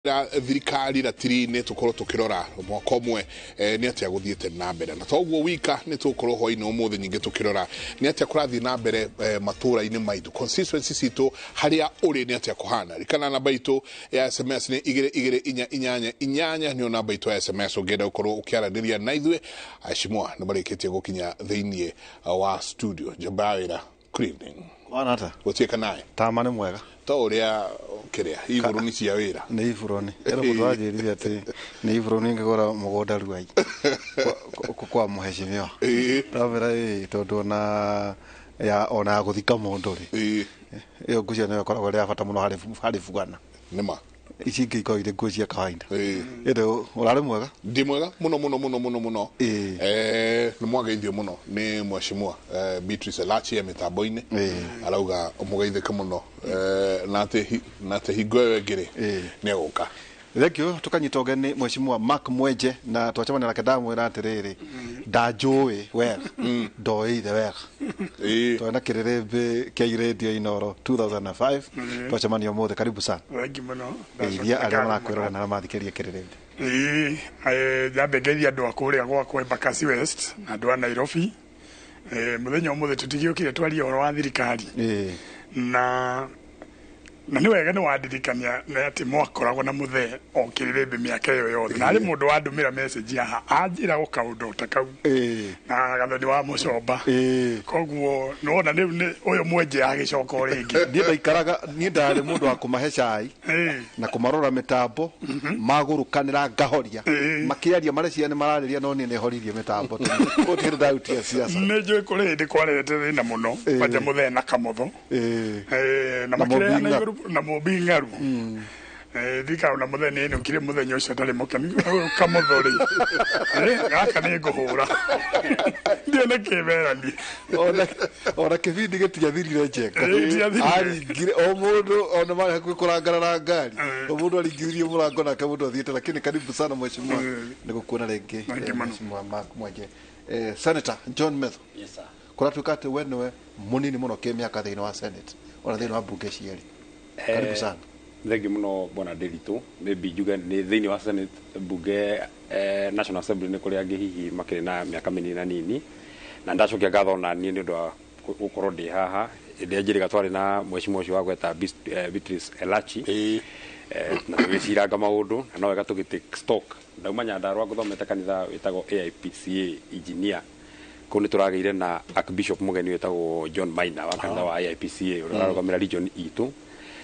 Thirikari ratiri-inĩ tũkorwo tũkĩrora mwaka ũmwe nĩ atĩa gũthiĩte na mbere, na toguo wika nĩ tũgũkorwo hwainĩ ũmũthĩ nyingĩ tũkĩrora nĩ atĩa kũrathiĩ na mbere matũũra-inĩ maitũ, constituency citũ, harĩa ũrĩ nĩ atĩa kũhana. Rikana namba itũ ya SMS nĩ 22488, nĩyo namba itũ ya SMS ũngĩenda gũkorwo ũkĩaranĩria na ithuĩ. Aheshimiwa nĩ marĩkĩtie gũkinya thĩinĩ wa studio. Njamba ya wĩra, good evening. Wanata. Gũtuĩka naĩ. Tama nĩ mwega. To ũrĩa kĩrĩa iburuni cia wĩra. Nĩ iburoni ĩno mũndũ wanjĩrire atĩ nĩ iburoni ngĩgũra mũgũnda Ruai kwa mũhecimiwa. Ndamwĩra ĩĩ, tondũ ona ya ona ya gũthika mũndũ rĩ, ĩyo ngucio nĩyo ĩkoragwo ĩrĩ ya bata mũno harĩ bugana. Nĩma. Ici ingĩ ikoragwo irĩ nguo cia kawaida. Ĩndĩ ũrarĩ mwega? Ndĩ mwega mũno mũno mũno mũno mũno. Nĩ mwageithio mũno nĩ mheshimiwa Beatrice Elachi e mĩtambo-inĩ. Arauga mũgeithĩke mũno na atĩ hingo ĩyo ĩngĩ rĩ, nĩ egũka. Thank you. Tukanyita ũgeni mheshimiwa Mark Mwenje, na twacemania nake ndamwĩra atĩrĩrĩ, ndanjũĩ wega, ndoĩ ithe wega. Twarĩ na kĩrĩrĩmbĩ kĩa irendio Inoro 2005. Twacemania ũmũthĩ, karibu sana. Thengi mũno. Geithia arĩa marakwĩrora na arĩa mathikĩrĩria kĩrĩrĩmbĩ. Ĩĩ, nyambe ngeithie andũ a kũrĩa gwakwa Embakasi West na andũ a Nairobi. Mũthenya ũmũthĩ tũtigĩũkire twarie ũhoro wa thirikari, na nĩ wega nĩ wandirikania nĩ atĩ mwakoragwo na mũthee o kĩrĩrĩmbĩ mĩaka ĩyo yothe, na harĩ mũndũ wandũmĩra message haha anjĩra o kaũndũ ta kau na Gathoni wa Mũcomba. Koguo nĩwona rĩu nĩ ũyũ Mwenje agĩcoka o rĩngĩ. Niĩ ndaikaraga, niĩ ndarĩ mũndũ wa kũmahe cai na kũmarora mĩtambo, magũrũkanĩra ngahoria, makĩaria mareciria nĩ mararĩria, no niĩ nĩ horirie mĩtambo gũtirĩ ndarutia ciaca. Nĩ njũĩ kũrĩ hĩndĩ kwarehete thĩna mũno kwanja mũthee na Kamotho. Na Na makĩreana Mũmbi Ng'aru. Igũrũ na Mũmbi Ng'aru. Thika ona mũthee nĩ enũkire mũthenya ũcio atarĩ mũkenu. Ũyũ Kamotho rĩ, gaka nĩ ngũhũra ndione kĩmerani. Ona kĩbindi gĩtiathirire njenga. Gĩtiathirire. Aringire o mũndũ, ona marĩ hakuhĩ kũrangana na ngari, o mũndũ aringithirie mũrango nake mũndũ athiĩte. Lakini karibu sana mheshimiwa, nĩ gũkuona rĩngĩ. Thank you mũno. Mheshimiwa Mark Mwenje. Senator John Methu. Yes, sir. Kũratuĩka atĩ we nĩwe mũnini mũno kĩmĩaka thĩinĩ wa Senate ona thĩinĩ wa mbunge cierĩ, karibu sana. Thengi mũno, bwana Ndiritu. Maybe njuge nĩ thĩinĩ wa Senate, mbunge, National Assembly nĩ kũrĩ angĩ hihi makĩrĩ na mĩaka mĩnini na nini, na ndacokia ngatho na niĩ nĩ ũndũ wa gũkorwo ndĩ haha. Hĩndĩ ĩrĩa njĩrĩga twarĩ na mheshimiwa ũcio wa gweta Beatrice Elachi, na tũgĩciranga maũndũ na no wega tũgĩ take stock. Ndauma Nyandarũa ngũthomete kanitha wĩtagwo AIPCA Engineer. Kũu nĩ tũragĩire na Archbishop mũgeni wĩtagwo John Maina wa kanitha wa AIPCA ũrĩa ũrarũgamĩra region itũ,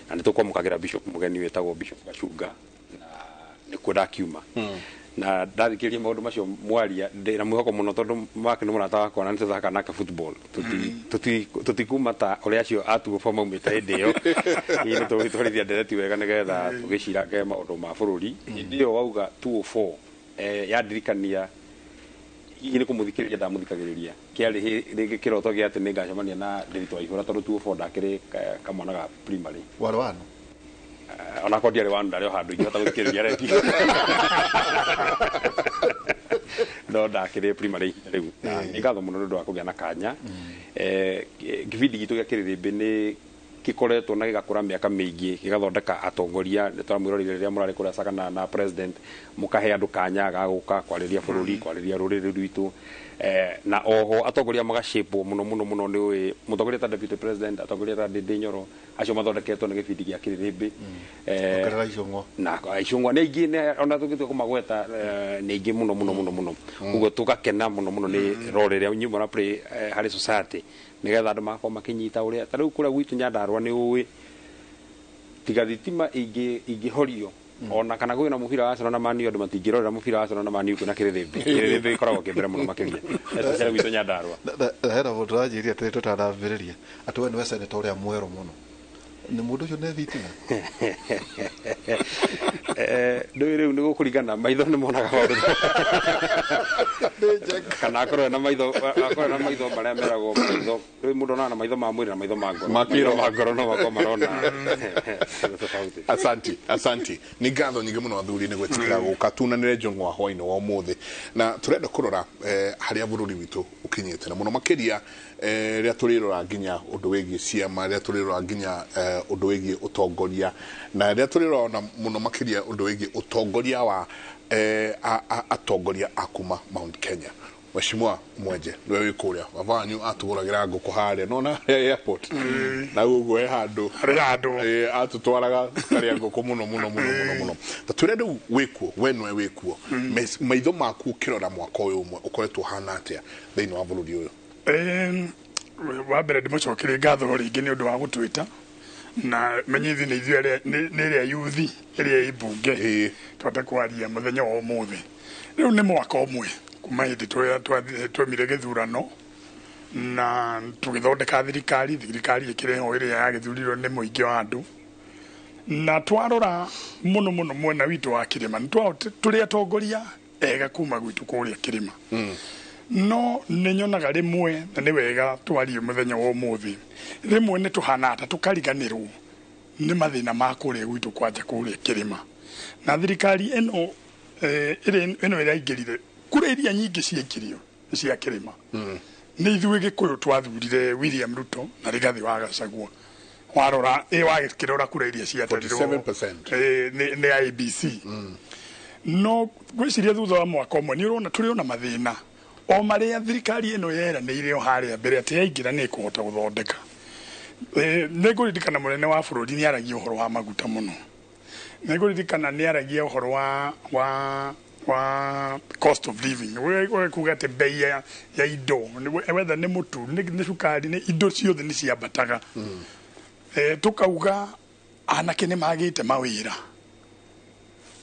na nĩ tũkwamũkagĩra bishop mũgeni wĩtagwo Bishop Gachunga, na nĩkuo ndakiuma na ndathikĩrĩria maũndũ macio mwaria, ndĩ na mwĩhoko mũno tondũ Mark nĩ mũrata wakwa na nĩ tũthakaga nake football. Tũtikuma ta ũrĩa acio atuo maumĩte hĩndĩ ĩyo. Hihi nĩ tũgũgĩtwarithia ndereti wega nĩgetha tũgĩcirange maũndũ ma bũrũri. Hĩndĩ ĩyo wauga 204, yandirikania hihi nĩ kũmũthikĩrĩria ndamũthikagĩrĩria, kĩarĩ rĩngĩ kĩroto gĩa atĩ nĩ ngacemania na Ndiritu Waihũra, tondũ 204 ndakĩrĩ kamwana ga primary. Warĩ wanu? Onakorwo ndiarĩ wanu, ndarĩ o handũ ingĩhota gũthikĩrĩria redio, no ndakĩrĩ primary ihinda rĩu. Na nĩ ngatho mũno nĩ ũndũ wa kũgĩa na kanya. Kĩbindi gitũ gĩa kĩrĩrĩmbĩ nĩ gĩkoretwo na gĩgakũra mĩaka mĩingĩ, gĩgathondeka atongoria. Nĩ tũramwĩrorire rĩrĩa mũrarĩ kũrĩa Sagana na president, mũkahe andũ kanya ga gũka kwarĩria bũrũri, kwarĩria rũrĩrĩ rwitũ. Na oho atongoria magacĩpwo mũno mũno mũno nĩ ũĩ mũtongoria ta deputy president, atongoria ta Ndindi Nyoro, acio mathondeketwo nĩ gĩbindi gĩa kĩrĩrĩmbĩ. Ongerera Icũng'wa. Na Icũng'wa nĩ aingĩ, ona tũngĩtua kũmagweta, nĩ aingĩ mũno mũno mũno mũno. Ũguo tũgakena mũno mũno nĩ role ĩrĩa inyuĩ mũra play harĩ society, nĩgetha andũ magakorwo makĩnyita ũrĩa ta rĩu kũrĩa gwitũ Nyandarũa nĩ ũĩ tiga thitima ingĩhorio ona kana kwĩna mũbira wa Arsenal na Man U, andũ matingĩrorera mũbira wa Arsenal na Man U kwĩna kĩrĩrĩmbĩ. Kĩrĩrĩmbĩ gĩkoragwo kĩ mbere mũno makĩria, especially gwitũ Nyandarũa. Na hena mũndũ ũranjĩrire atĩrĩ tũtanambĩrĩria atĩ we nĩwe senator ũrĩa mwerũ mũno. Nĩ mũndũ ũcio nĩ thitima? Ndũĩ rĩu nĩ gũkũringana, maitho nĩ monaga maũndũ, kana akorwo na maitho marĩa meragwo maitho. Rĩu mũndũ onaga na maitho ma mwĩrĩ na maitho ma ngoro. Ma Maitho ma ngoro no makorwo marona tofauti. Asanti, asanti, nĩ ngatho nyingĩ mũno athuri nĩ gwĩtĩkĩra gũka tunanĩre njũng'wa hwainĩ wa ũmũthĩ, na tũrenda kũrora harĩa bũrũri witũ ũkinyĩte, na mũno makĩria rĩrĩa tũrĩrora nginya ũndũ wĩgiĩ ciama, rĩrĩa tũrĩrora nginya ũndũ wĩgiĩ ũtongoria, na rĩrĩa tũrĩrora ona mũno makĩria ũndũ ũndũ wĩgiĩ ũtongoria wa atongoria a kuma Mount Kenya. Mheshimiwa Mwenje niwe wĩ kũrĩa baba wanyu atũgũragĩra ngũkũ harĩa nona harĩa airport na ũguo he handũ Harĩ handũ. Atũtwaraga karĩa ngũkũ mũno mũno mũno mũno mũno. Ta twĩre rĩu wĩkuo, we nĩwe wĩkuo, maitho maku ũkĩrora mwaka ũyũ ũmwe ũkoretwo ũhana atĩa thĩinĩ wa bũrũri ũyũ? Wa mbere ndĩmũcokerie ngatho rĩngĩ nĩ ũndũ wa gũtwĩta na menyithi nĩ ithuĩ arĩa nĩ ĩrĩa yuthi ĩrĩa ĩ mbunge tũhote kwaria mũthenya wa ũmũthĩ. Rĩu nĩ mwaka ũmwe kuma hĩndĩ twemire gĩthurano na tũgĩthondeka thirikari, thirikari ĩkĩrehwo ĩrĩa yagĩthurirwo nĩ mũingĩ wa andũ. Na twarora mũno mũno mwena witũ wa kĩrĩma nĩ tũrĩ atongoria ega kuma gwitũ kũrĩa kĩrĩma. No nĩ nyonaga rĩmwe na nĩ wega twarie mũthenya wa ũmũthĩ, rĩmwe nĩ tũhana ta tũkariganĩrwo nĩ mathĩna ma kũrĩa gwitũ kwanja kũrĩa kĩrĩma. Na thirikari ĩno ĩno ĩraingĩrire kura iria nyingĩ ciaingĩrio cia kĩrĩma. Nĩ ithuĩ Gĩkũyũ twathurire William Ruto na Rigathĩ wa Gachagua. Warora wagĩkĩrora kura iria ciatarirwo 47% nĩ IEBC. No ngwĩciria thutha wa mwaka ũmwe nĩ ũrona tũrĩ ona mathĩna o marĩa thirikari ĩno yeranĩire o harĩa mbere atĩ yaingĩra nĩ ĩkũhota gũthondeka. Nĩ ngũririkana mũnene wa bũrũri nĩ aragia ũhoro wa maguta mũno. Nĩ ngũririkana nĩ aragia ũhoro wa cost of living. We kuga atĩ bei ya indo, whether nĩ mũtu, nĩ cukari, nĩ indo ciothe nĩ ciambataga. Tũkauga anake nĩ magĩte mawĩra.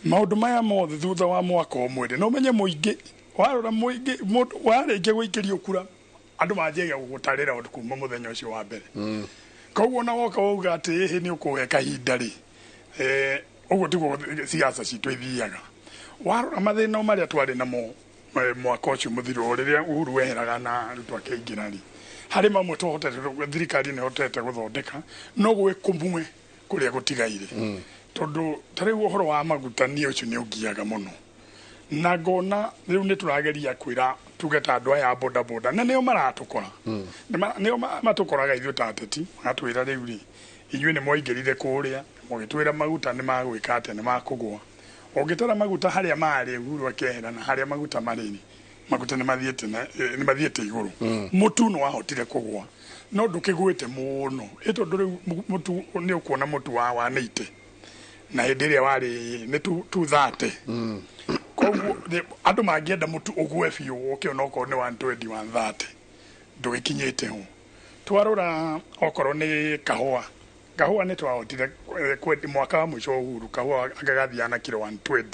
Maũndũ maya mothe thutha wa mwaka ũmwe no menye mũingĩ warora mũingĩ warĩkia gũikĩrio kura andũ manjagia gũgũtarĩra kuma mũthenya ũcio wa mbere. Koguo na woka wauga atĩ ĩhĩ nĩ ũkũhe kahinda rĩ, ũguo tiguo siasa citũ ithiaga. Warora mathĩna marĩa twarĩ namo mwaka ũcio mũthiru rĩrĩa Uhuru weheraga na Ruto akĩingĩra rĩ, harĩ mamwe tũhotete thirikari nĩ ĩhotete gũthondeka no gwĩ kũmwe kũrĩa gũtigaire. Tondũ ta rĩu ũhoro wa maguta niĩ ũcio nĩ ũngiaga mũno. Na ngona rĩu nĩ tũrageria kwĩra tuge ta andũ aya a boda boda na nĩo maratũkora. Nĩo matũkoraga ithuĩ ta ateti magatwĩra rĩu rĩ inyuĩ nĩ mwaingĩrire kũrĩa mũgĩtwĩra maguta nĩ magwĩka atĩa nĩ makũgũa. Ũngĩtara maguta harĩa marĩ Uhuru akĩehera na harĩa maguta marĩ rĩ, maguta nĩ mathiĩte igũrũ. Mũtu nĩ wahotire kũgũa no ndũkĩgwĩte mũno ĩ tondũ rĩu mũtu nĩ ũkuona mũtu wa 180 na hĩndĩ ĩrĩa warĩ nĩ 230. Koguo andũ mangĩenda mũtu ũgwe biũ ũke onokorwo nĩ 120 130 ndũgĩkinyĩte ho. Twarora okorwo nĩ kahũa, kahũa nĩ twahotire mwaka wa mũico Uhuru kahũa gagathiaga na kiro 120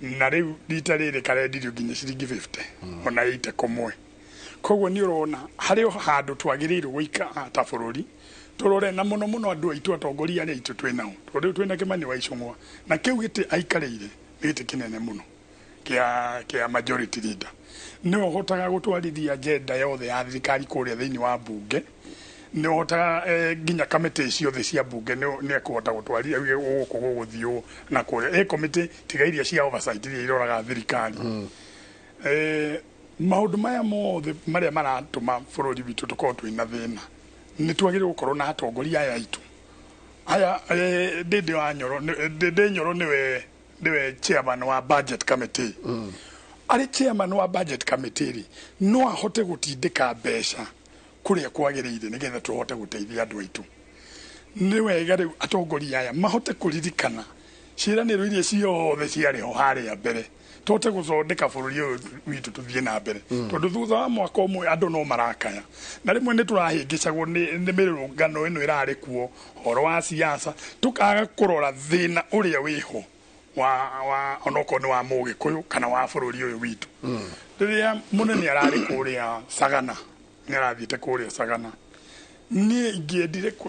na rĩu rita rĩrĩ karendirio nginya ciringi 50 ona 80 kũmwe. Koguo nĩ ũrona harĩ o handũ twagĩrĩirwo gũikara ta bũrũri tũrore na mũno mũno andũ aitũ atongoria arĩa aitũ twĩ nao, tondũ rĩu twĩna Kĩmani wa Ichung'wa na kĩu gĩtĩ aikarĩire nĩ gĩtĩ kĩnene mũno kĩa majority leader. Nĩwe ũhotaga gũtwarithia agenda yothe ya thirikari kũrĩa thĩinĩ wa mbunge, nĩ ũhotaga nginya kamĩtĩ ciothe cia mbunge nĩ ekũhota gũtwarithia gũkũ gũgũthiĩ ũũ na kũrĩa. Komĩtĩ tiga iria cia oversight iria iroraga thirikari. Maũndũ maya mothe marĩa maratũma bũrũri witũ tũkorwo twĩna thĩna nĩ twagĩrĩirwo gũkorwo na atongoria aya aitũ aya. Ndĩndĩ wa Nyoro, Ndĩndĩ Nyoro nĩwe chairman wa budget committee. Arĩ chairman wa budget committee rĩ, no ahote gũtindĩka mbeca kũrĩa kwagĩrĩire nĩgetha tũhote gũteithia andũ aitũ. Nĩ wega rĩu atongoria aya mahote kũririkana ciĩranĩro iria ciothe ciarĩ ho harĩa mbere tũhote gũthondeka bũrũri ũyũ witũ tũthiĩ na mbere. Tondũ thutha wa mwaka ũmwe andũ no marakaya na rĩmwe nĩ tũrahĩngĩcagwo nĩ mĩrũrũngano ĩno ĩrarĩ kuo ũhoro wa siasa, tũkaga kũrora thĩna ũrĩa wĩho wa onokorwo nĩ wa Mũgĩkũyũ kana wa bũrũri ũyũ witũ. Rĩrĩa mũnene ararĩ kũrĩa Sagana, nĩ arathiĩte kũrĩa Sagana, niĩ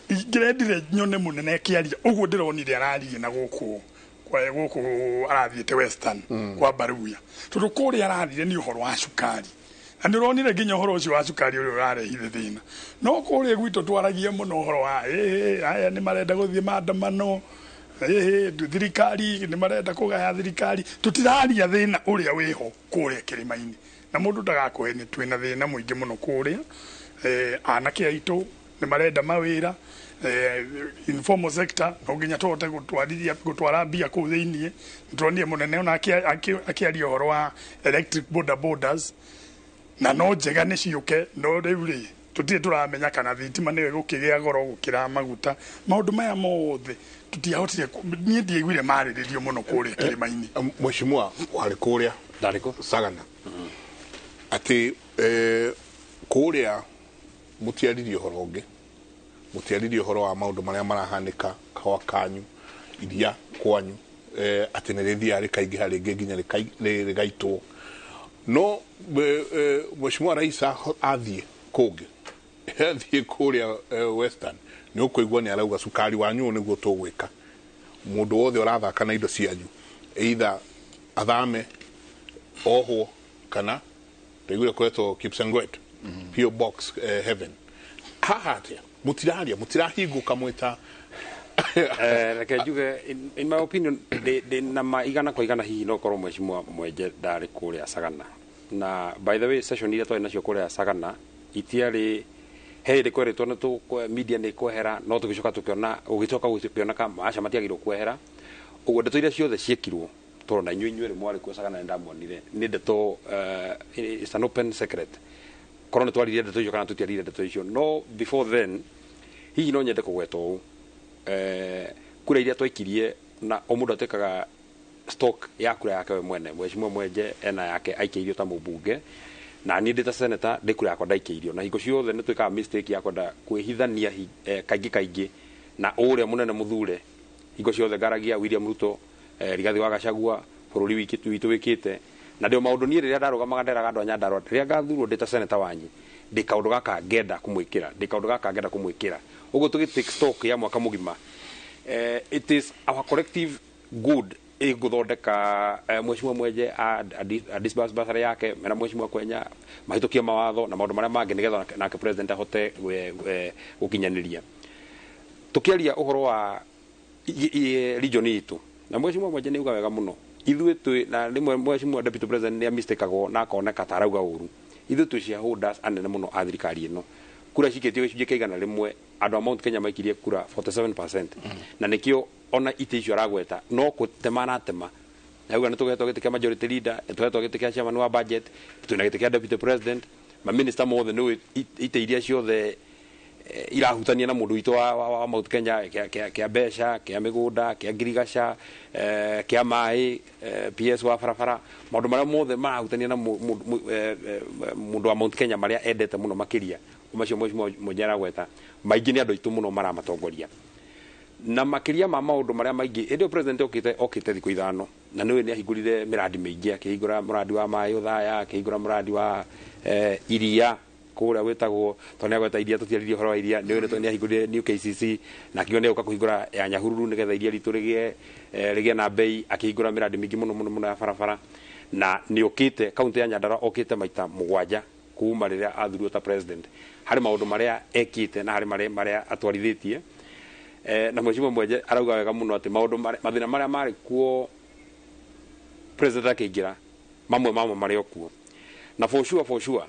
ingĩrendire nyone mũnene akĩaria ũguo ndĩronire ararie na gũkũ arathiĩte Western kwa Baruya, tondũ kũrĩa arathire nĩ ũhoro wa cukari na nĩ ũronire nginya ũhoro ũcio wa cukari ũrĩa ũrarehire thĩna. No kũrĩa gwitũ twaragie mũno ũhoro wa aya nĩ marenda gũthiĩ maandamano, thirikari nĩ marenda kũgaya thirikari, tũtiraria thĩna ũrĩa wĩho kũrĩa kĩrĩma-inĩ. Na mũndũ ndagakũhe nĩ twĩna thĩna mũingĩ mũno kũrĩa. Anake aitũ nĩ marenda mawĩra, Informal sector no nginya tũhote gũtwarithia gũtwara mbia kũu thĩiniĩ. Nĩtũronire mũnene ona akĩaria ũhoro wa electric boda bodas, na no njega nĩ ciũke, no rĩu rĩ tũtirĩ tũramenya kana thitima nĩyo ĩgũkĩgĩa goro gũkĩra maguta. Maũndũ maya mothe tũtiahotire, niĩ ndiaiguire marĩrĩrio mũno kũrĩa kĩrĩma-inĩ. Mheshimiwa warĩ kũrĩa Ndarĩ kũ? Sagana atĩ kũrĩa mũtiaririe ũhoro ũngĩ, mũtiaririe ũhoro wa maũndũ marĩa marahanĩka kwa kanyu iria kwanyu, atĩ nĩ rĩthiaga rĩkaingĩha rĩngĩ nginya rĩgaitwo. No Mheshimiwa Rais athiĩ kũngĩ, athiĩ kũrĩa Western, nĩ ũkũigua nĩ arauga cukari wanyu ũyũ nĩguo tũgwĩka, mũndũ wothe ũrathaka na indo cianyu either athame, ohwo, kana ndaiguire kũretwo Kipsengwet, PO Box, heaven. Haha atĩa mũtiraria, mũtirahingũka mwĩta? Reke njuge, in my opinion, ndĩ na ma 100%. Hihi no korwo Mheshimiwa Mwenje ndarĩ kũrĩa Sagana. Na by the way, session iria twarĩ nacio kũrĩa Sagana itiarĩ he hĩndĩ kwerĩtwo nĩ media nĩ kwehera, no tũgĩcoka tũkĩona gũgĩcoka gũkĩoneka aca matiagĩrĩirwo kwehera. Ũguo ndeto iria ciothe ciĩkirwo tondũ na inyuĩ inyuĩ mwarĩ kuo Sagana nĩ ndamuonire, nĩ ndeto, it's an open secret korwo nĩ twaririe ndeto icio kana tũtiaririe ndeto icio. No before then, hihi no nyende kũgweta ũũ, kura iria twaikirie, na o mũndũ atĩkaga stock ya kura yake we mwene. Mheshimiwa Mwenje ena yake aikĩirio ta mũmbunge, na niĩ ndĩ ta senator ndĩ kura yakwa ndaikĩirio. Na hingo ciothe nĩ twĩkaga mistake ya kwenda kwĩhithania kaingĩ kaingĩ na ũrĩa mũnene mũthure. Hingo ciothe ngaragia William Ruto, Rigathi wa Gachagua, bũrũri witũ wĩkĩte na ndio maũndũ. Niĩ rĩrĩa ndarũgamaga nderaga andũ a Nyandarua, rĩrĩa ngathurwo ndĩ ta senator wanyu, ndĩ kaũndũ gaka ngenda kũmwĩkĩra, ndĩ kaũndũ gaka ngenda kũmwĩkĩra. Ũguo tũgĩ take stock ya mwaka mũgima, it is our collective good ĩgũthondeka. Mheshimiwa Mwenje a disburse bursary yake mena Mheshimiwa Kwenya mahĩtũkie mawatho na maũndũ marĩa mangĩ nĩgetha nake president ahote gũkinyanĩria. Tũkĩaria ũhoro wa region itũ, na Mheshimiwa Mwenje nĩ uga wega mũno, ithuĩ twĩ na rĩmwe Mheshimiwa Deputy President nĩ mistakagwo na akoneka ta arauga ũru. Ithuĩ twĩ shareholders anene mũno a thirikari ĩno. Kura cikĩtio gĩcunjĩ kĩa 100, andũ a Mount Kenya maikirie kura 47%, na nĩkĩo ona itĩ icio aragweta no gũtema aratema. Auga nĩ tũgetwo gĩtĩ kĩa majority leader, nĩ tũhetwo gĩtĩ kĩa chairman wa budget, twĩna gĩtĩ kĩa deputy president, maminista mothe nĩ itĩ iria ciothe irahutania na mũndũ witũ wa Mount Kenya, kĩa mbeca, kĩa mĩgũnda, kĩa ngirigaca, kĩa maĩ, PS wa barabara, maũndũ marĩa mothe marahutania na mũndũ wa Mount Kenya marĩa endete mũno makĩria, macio Mheshimiwa Mwenje aragweta maingĩ nĩ andũ aitũ mũno maramatongoria. Na makĩria ma maũndũ marĩa maingĩ, hĩndĩ ĩyo president okĩte thikũ 5, na nĩwe nĩ ahingũrire mĩradi mĩingĩ, akĩhingũra mũradi wa maĩ Othaya, akĩhingũra mũradi wa iria kũrĩa wĩtagwo, tondũ nĩ agweta iria, tũtiaririe ũhoro wa iria. Nĩwe nĩ ahingũrire new KCC na akiuga nĩ egũka kũhingũra ya Nyahururu nĩgetha iria ritũ rĩgĩe na bei. Akĩhingũra mĩradi mĩingĩ mũno mũno mũno ya barabara, na nĩ okĩte kaunti ya Nyandarua, okĩte maita 7 kuma rĩrĩa athurirwo ta president. Harĩ maũndũ marĩa ekĩte na harĩ marĩa atwarithĩtie. Na Mheshimiwa Mwenje arauga wega mũno atĩ maũndũ mathĩna marĩa marĩ kuo president akĩingĩra, mamwe mamo marĩ o kuo. Na for sure, for sure,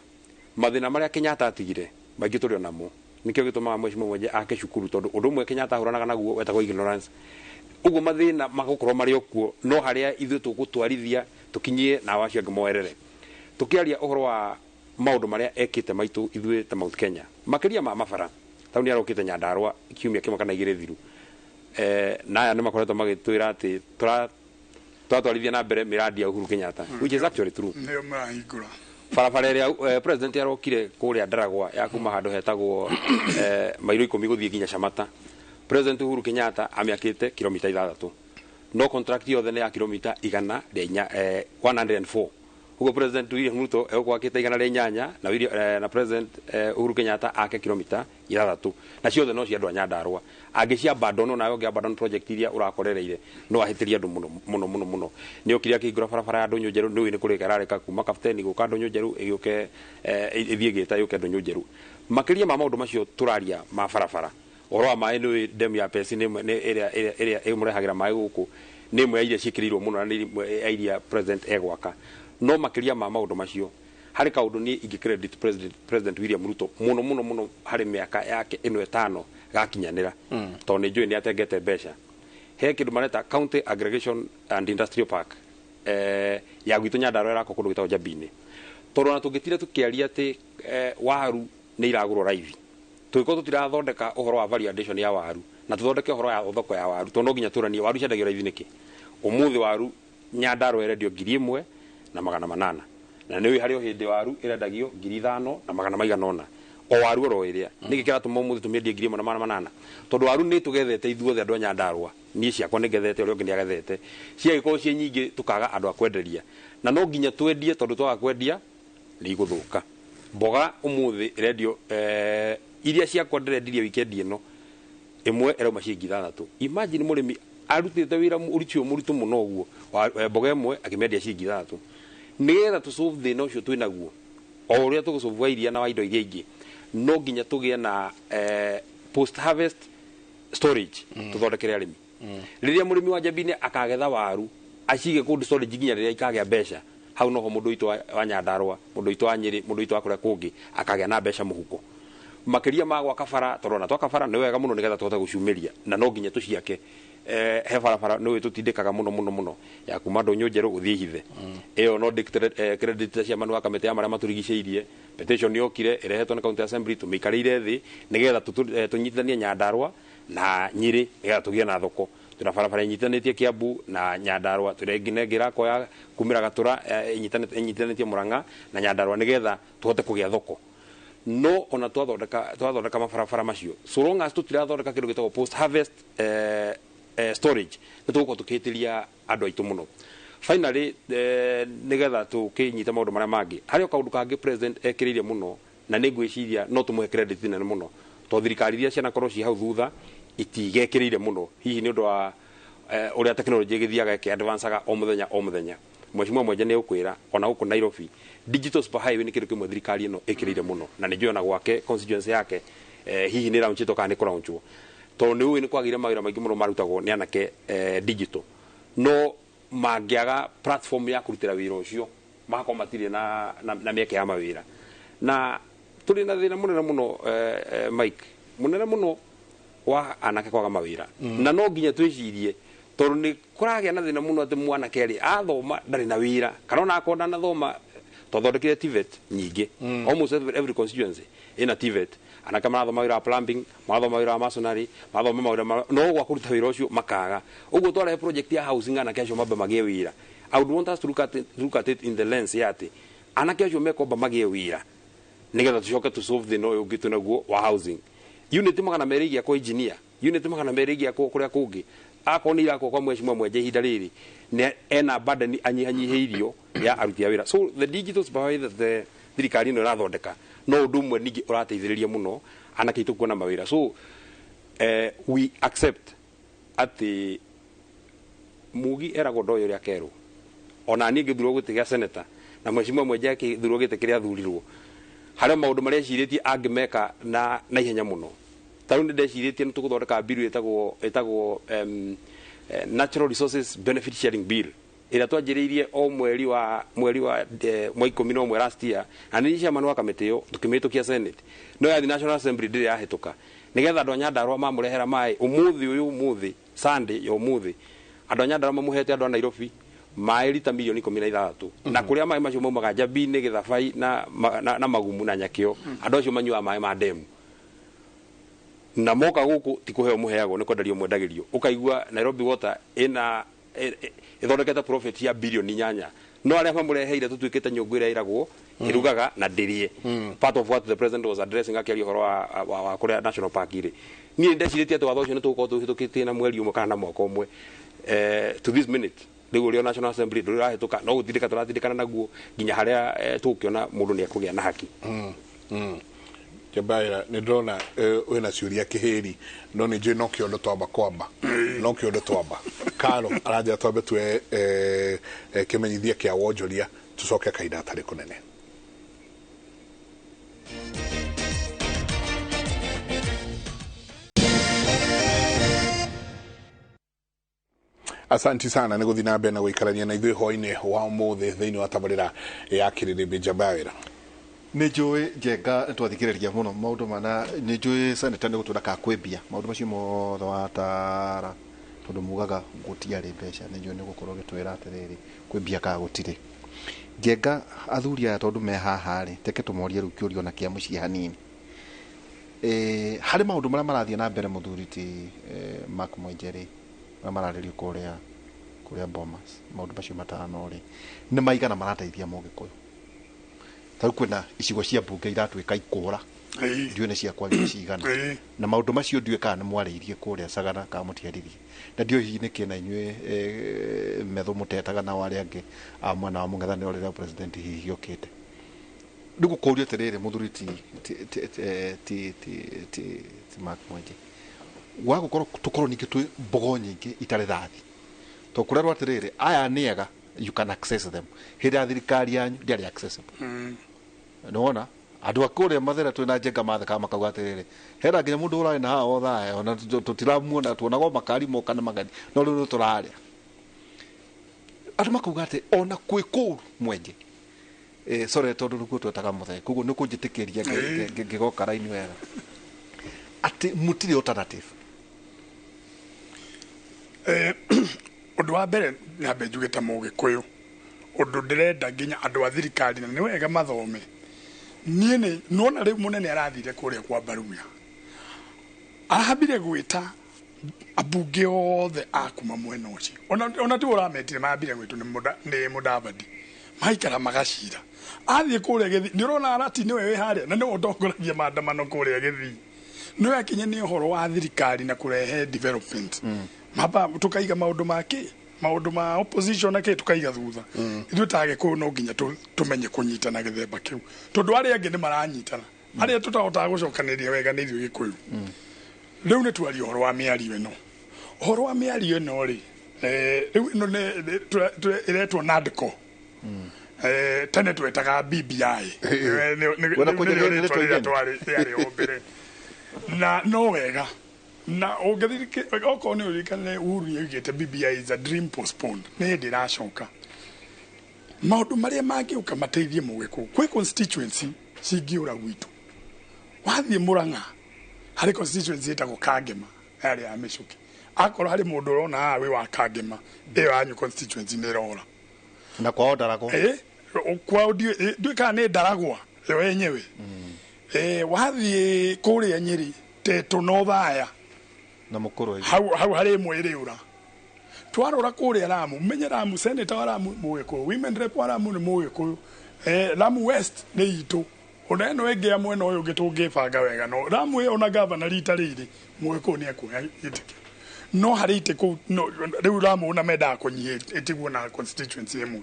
mathĩna marĩa Kenyatta atigire maingĩ tũrĩ o namo. Nĩkĩo gĩtũmaga Mheshimiwa Mwenje ake cukuru, tondũ ũndũ ũmwe Kenyatta ahũranaga naguo wetagwo ignorance. Ũguo mathĩna magũkorwo marĩ o kuo, no harĩa ithuĩ tũgũtwarithia tũkinyie na acio angĩ moerere. Tũkĩaria ũhoro wa maũndũ marĩa ekĩte maitũ ithuĩ ta Mount Kenya, makĩria ma mabara, tau nĩ arokĩte Nyandarua kiumia kĩmwe kana 2 thiru, na aya nĩ makoretwo magĩtwĩra atĩ tũratwarithia na mbere mĩradi ya Uhuru Kenyatta, which is actually true. Nĩyo marahingũra. Barabara ĩrĩa president arokire kũrĩa Ndaragwa ya kuma handũ hetagwo mairo 10 gũthiĩ nginya Shamata, President Uhuru Kenyatta amĩakĩte kilomita 6, no contract yothe nĩ ya kilomita 104, 104. Ũguo President William Ruto egũkwo 108 na na President Uhuru Kenyatta ake kilomita 6, na ciothe no cia andũ a Nyandarua. Angĩcia abandon, nawe ũngĩ abandon project iria ũrakorereire, no ahĩtĩrie andũ mũno mũno mũno mũno. Nĩ okire akĩhingũra barabara ya Ndũnyũ Njerũ, nĩ ũĩ nĩ kũrĩka ĩrarĩka kuma Kapteni gũka Ndũnyũ Njerũ, ĩgĩũke ĩthiĩ Gĩta yũke Ndũnyũ Njerũ. Makĩria ma maũndũ macio tũraria ma barabara, ũhoro wa maĩ, nĩ demu ya Pesi nĩ ĩrĩa ĩmũrehagĩra maĩ gũkũ, nĩ ĩmwe ya iria ciĩkĩrĩirwo mũno na nĩ ĩmwe ya iria president egwaka. No makĩria ma maũndũ macio, harĩ kaũndũ niĩ ingĩ credit President William Ruto mũno mũno mũno harĩ mĩaka yake ĩno 5. gakinyanĩra tondũ nĩ njũĩ nĩ atengete mbeca. He kĩndũ mareta County Aggregation and Industrial Park ya gwitũ Nyandarua ĩrakwo kũndũ gwĩtagwo Njambi-inĩ, tondũ ona tũngĩtira tũkĩaria atĩ waru nĩ iragũrwo raithi, tũgĩkorwo tũtirathondeka ũhoro wa value addition ya waru na tũthondeke ũhoro ya thoko ya waru, tondũ no nginya tũranie waru ciendagio raithi nĩkĩ. Ũmũthĩ waru Nyandarua ĩrendio 1800, na nĩ ũĩ harĩ o hĩndĩ waru ĩrendagio 5,000 na maigana ũna, o waru oro ĩrĩa. Nĩkĩ kĩratũma ũmũthĩ tũmĩendie 1800? Tondũ waru nĩ tũgethete ithuothe andũ a Nyandarua, niĩ ciakwa nĩ ngethete, ũrĩa ũngĩ nĩ agethete, ciagĩkorwo ciĩ nyingĩ tũkaga andũ a kwenderia, na no nginya twendie tondũ twaga kwendia nĩ igũthũka. Mboga ũmũthĩ ĩrendio iria ciakwa ndĩrendirie wikendi ĩno ĩmwe ĩrauma ciringi 6. Imagine mũrĩmi arutĩte wĩra ũritũ ũyũ mũritũ mũno ũguo, mboga ĩmwe akĩmendia ciringi 6. Nĩgetha tũsolve thĩna ũcio twĩ naguo, o ũrĩa tũgũsolve wa iria na wa indo iria ingĩ, no nginya tũgĩe na post harvest storage, tũthondekere arĩmi. Rĩrĩa mũrĩmi wa Njambi-inĩ akagetha waru, acige kũndũ storage nginya rĩrĩa ikagĩa mbeca, hau noho mũndũ witũ wa Nyandarua, mũndũ witũ wa Nyĩrĩ, mũndũ witũ wa kũrĩa kũngĩ akagĩa na mbeca mũhuko, makĩria ma gwaka bara, tondũ ona twaka bara nĩ wega mũno nĩgetha tũhote gũciumĩria, na no nginya tũciake. He barabara nĩ tũtindĩkaga mũno mũno mũno ya kuma Ndũnyũ Njerũ gũthiĩ Hithe ĩyo, no credit chairman wa kamĩtĩ ya marĩa matũrigicĩirie. Petition yokire ĩrehetwo nĩ county assembly, tũmĩikarĩire thĩ nĩgetha tũnyitithanie Nyandarua na Nyĩrĩ nĩgetha tũgĩe na thoko. Twĩna barabara ĩnyitithanĩtie Kiambu na Nyandarua, twĩna ĩngĩ ĩngĩ ĩrakwo ya kumĩra Gatũra ĩnyitithanĩtie Murang'a na Nyandarua nĩgetha tũhote kũgĩa thoko. No ona twathondeka mabarabara macio, so long as tũtirathondeka kĩndũ gĩtagwo post harvest storage, nĩ tũgũkorwo tũkĩhĩtĩria andũ aitũ mũno. Finally, nĩgetha tũkĩnyite maũndũ marĩa mangĩ, harĩ o kaũndũ kangĩ president ekĩrĩire mũno, na nĩ ngwĩciria no tũmũhe credit nene mũno, tondũ thirikari iria cianakorwo ci hau thutha itigekĩrĩire mũno, hihi nĩ ũndũ wa ũrĩa technology ĩgĩthiaga ĩkĩ-advancaga o mũthenya o mũthenya. Mheshimiwa Mwenje nĩ ũkwĩra ona gũkũ Nairobi digital super highway nĩ kĩndũ kĩmwe thirikari ĩno ĩkĩrĩire mũno, na nĩ njũĩ ona gwake constituency yake hihi nĩ launchĩtwo kana nĩ kũlaunchwo, tondũ nĩ ũĩ nĩ kwagĩire mawĩra maingĩ mũno marutagwo nĩ anake digital, no mangĩaga platform ya kũrutĩra wĩra ũcio magakorwo matirĩ na mĩeke ya mawĩra. Na tũrĩ na thĩna mũnene mũno, Mike, mũnene mũno wa anake kwaga mawĩra, na no nginya twĩcirie, tondũ nĩ kũragĩa na thĩna mũno atĩ mwanake rĩ athoma ndarĩ na wĩra, kana ona akorwo ndanathoma. Twathondekire TVET nyingĩ, almost every constituency ĩna TVET. Anake marathoma wĩra wa plumbing, marathoma wĩra wa masonry, marathoma mawĩra no gwa kũruta wĩra ũcio makaga. Ũguo twarehe project ya housing, anake acio mambe magĩe wĩra. I would want us to look at it in the lens ya atĩ anake acio mekomba magĩe wĩra nĩgetha tũcoke tũ solve thĩna ũyũ ũngĩ twĩnaguo wa housing. Unit 200 igĩakwo engineer, unit 200 igĩakwo kũrĩa kũngĩ, akorwo nĩ irakwo kwa Mheshimiwa Mwenje ihinda rĩrĩ nĩ ena burden anyihanyihĩirio ya aruti a wĩra. So the digital superhighway that the thirikari ĩno ĩrathondeka no ũndũ ũmwe ningĩ ũrateithĩrĩria mũno anake aitũ kuona mawĩra. So we accept atĩ mugi eragwo ndoĩ ũrĩa akerwo. Ona niĩ ngĩthurwo gĩtĩ gĩa senator na Mheshimiwa Mwenje akĩthurwo gĩtĩ kĩrĩa athurirwo, harĩa maũndũ marĩa ecirĩtie angĩmeka na ihenya mũno. Ta rĩu nĩ ndecirĩtie nĩ tũgũthondeka bill ĩtagwo Natural Resources Benefit Sharing Bill, ĩrĩa twanjĩrĩirie o mweri wa 11 last year, na nĩ chairman wa kamĩtĩ ĩyo, tũkĩmĩhĩtũkia Senate, no yathi National Assembly ndĩrĩ yahĩtũka. Nĩgetha andũ a Nyandarua mamũrehera maĩ ũmũthĩ ũyũ, ũmũthĩ Sunday ya ũmũthĩ, andũ a Nyandarua mamũhete andũ a Nairobi maĩ rita milioni 16, na kũrĩa maĩ macio maumaga Njambi-inĩ, Gĩthabai na Magumu na Nyakĩo. Andũ acio manyuaga maĩ ma ndemu, na moka gũkũ ti kũheo mũheagwo, nĩ kwenderio mwendagĩrio. Ũkaigua Nairobi Water ĩna ĩthondekete profit ya bilioni 8, no arĩa mamũreheire tũtuĩkĩte nyũngũ ĩrĩa ĩragwo ĩrugaga na ndĩrĩe. Part of what the president was addressing akĩaria ũhoro wa kũrĩa national park irĩ, niĩ ndecirĩtie atĩ watho ũcio nĩ tũgũkorwo tũhĩtũkĩtie na mweri ũmwe kana na mwaka ũmwe. To this minute rĩu ũrĩa National Assembly ndũrĩ ũrahĩtũka, no gũtindĩka tũratindĩkana naguo nginya harĩa tũgũkĩona mũndũ nĩ ekũgĩa na haki. Njabaira, nĩ ndĩrona wĩna ciũria kĩhĩri, no nĩ njũĩ no kĩondo twamba kwamba, no kĩondo twamba karo aranjĩra twambe tuoe kĩmenyithia kĩa wonjoria, tũcoke kahinda gatarĩ kũnene. Asanti sana nĩ gũthiĩ na mbere na gũikarania na ithuĩ hwainĩ wa ũmũthĩ thĩinĩ wa tabarĩra ya Kĩrĩrĩmbĩ. Njamba ya wĩra. Nĩ njũĩ Njenga nĩ twathikireria mũno maũndũ mana, nĩ njũĩ senator nĩ gũtwĩra ka kwĩmbia maũndũ macio mothe watara, tondũ mugaga gũtiarĩ mbeca. Nĩ njũĩ nĩ gũkorwo gĩtwĩra atĩrĩrĩ, kwĩmbia ka gũtirĩ. Njenga, athuri aya tondũ me haha rĩ, teke tũmorie rĩu kĩũria ona kĩa mũciĩ hanini. Harĩ maũndũ marĩa marathiĩ na mbere, mũthuri ti Mark Mwenje rĩ, marĩa mararĩrio kũrĩa Bomas, maũndũ macio matano rĩ, nĩ maigana marateithia Mũgĩkũyũ? Ta rĩu kwĩna icigo cia mbunge iratuĩka ikũra, ndiũĩ nĩ cia kwaria cigana, na maũndũ macio ndiũĩ kana nĩ mwarĩirie kũrĩa Sagana kana mũtiaririe, na ndiũĩ hihi nĩkĩ na inyuĩ metho mũtetaga nao arĩa angĩ a mwena wa mũng'ethanĩro rĩrĩa president hihi okĩte. Rĩu gũkũria atĩrĩrĩ, mũthuri ti Mark Mwenje, wa gũkorwo tũkorwo ningĩ twĩ mbogo nyingĩ itarĩ thathi, to kũrerwo atĩrĩrĩ, aya nĩ ega, you can access them, hĩndĩ ya thirikari yanyu ndĩarĩ accessible. Nĩwona andũ a kũrĩa Mathĩra twĩna Njenga mathekaga makauga atĩrĩrĩ, hena nginya mũndũ ũrarĩ na haha othaya, ona tũtiramuona, tuonagwo makari moka na magari, no rĩu nĩ tũrarĩa. Andũ makauga atĩ ona kwĩ kũu Mwenje, sorry, tondũ nĩguo twetaga mũthee, koguo nĩ kũnjĩtĩkĩria ngĩgoka raini wega, atĩ mũtirĩ alternative. Ũndũ wa mbere, nyambe njuge ta Mũgĩkũyũ, ũndũ ndĩrenda nginya andũ a thirikari na nĩ wega mathome, niĩ nĩ nona rĩu mũnene arathire kũrĩa kwa Baruya, arambire gwĩta ambunge othe a kuma mwena ũcio, ona tiwe ũrametire, mambire gwĩtwo nĩ Mũdavadi, maikara magacira. Athiĩ kũrĩa Gĩthii, nĩ ũrona Arati nĩwe wĩ harĩa na nĩwe ũtongoragia maandamano kũrĩa Gĩthii, nĩwe akinye nĩ ũhoro wa thirikari na kũrehe development. Maba tukaiga maũndũ ma kĩ, maũndũ ma opposition na kĩ, tukaiga thutha. Ithuĩ ta Agĩkũyũ no nginya tũmenye kũnyitana gĩthemba kĩu, tondũ arĩa angĩ nĩ maranyitana, arĩa tũtahotaga gũcokanĩrĩria wega nĩ ithuĩ Gĩkũyũ. Rĩu nĩ twaria ũhoro wa mĩario ĩno, ũhoro wa mĩario ĩno rĩ, rĩu ĩno nĩ ĩretwo NADCO. Tene twetaga BBI. Wena kũnjĩra nĩrĩo rĩtwa rĩtwa rĩrĩa igeni. twarĩ rĩarĩ o mbere na no wega na ũngĩthirike okorwo nĩ ũririkane, Uhuru nĩoigĩte BBI is a dream postponed. Nĩ hĩndĩ ĩracoka maũndũ marĩa mangĩũka mateithie Mũgĩkũyũ. Kwĩ constituency cingĩũra gwitũ, wathiĩ Mũrang'a harĩ constituency ĩtagwo Kangema yarĩ ya Mĩcũkĩ. Akorwo harĩ mũndũ ũrona haha wĩ wa Kangema, ĩyo yanyu constituency nĩ ĩrora. Na kwao Ndaragwa. Kwao ndiũĩ kana nĩ Ndaragwa ĩyo yenyewe. Wathiĩ kũrĩa Nyĩrĩ, Tetũ na Othaya na Mũkũrwe. Hau harĩ ĩmwe ĩrĩũra. Twarora kũrĩa Lamu, menye Lamu, senator wa Lamu Mũgĩkũyũ, women rep wa Lamu nĩ Mũgĩkũyũ, Lamu West nĩ itũ, ona ĩno ĩngĩ ya mwena ũyũ ũngĩ tũngĩbanga wega, no Lamu ĩyo ona gavana rita rĩrĩ Mũgĩkũyũ nĩ ekuoya gĩtĩ kĩu, no harĩ itĩ kũu no, rĩu Lamu ona mendaga kũnyihia ĩtigwo na constituency ĩmwe.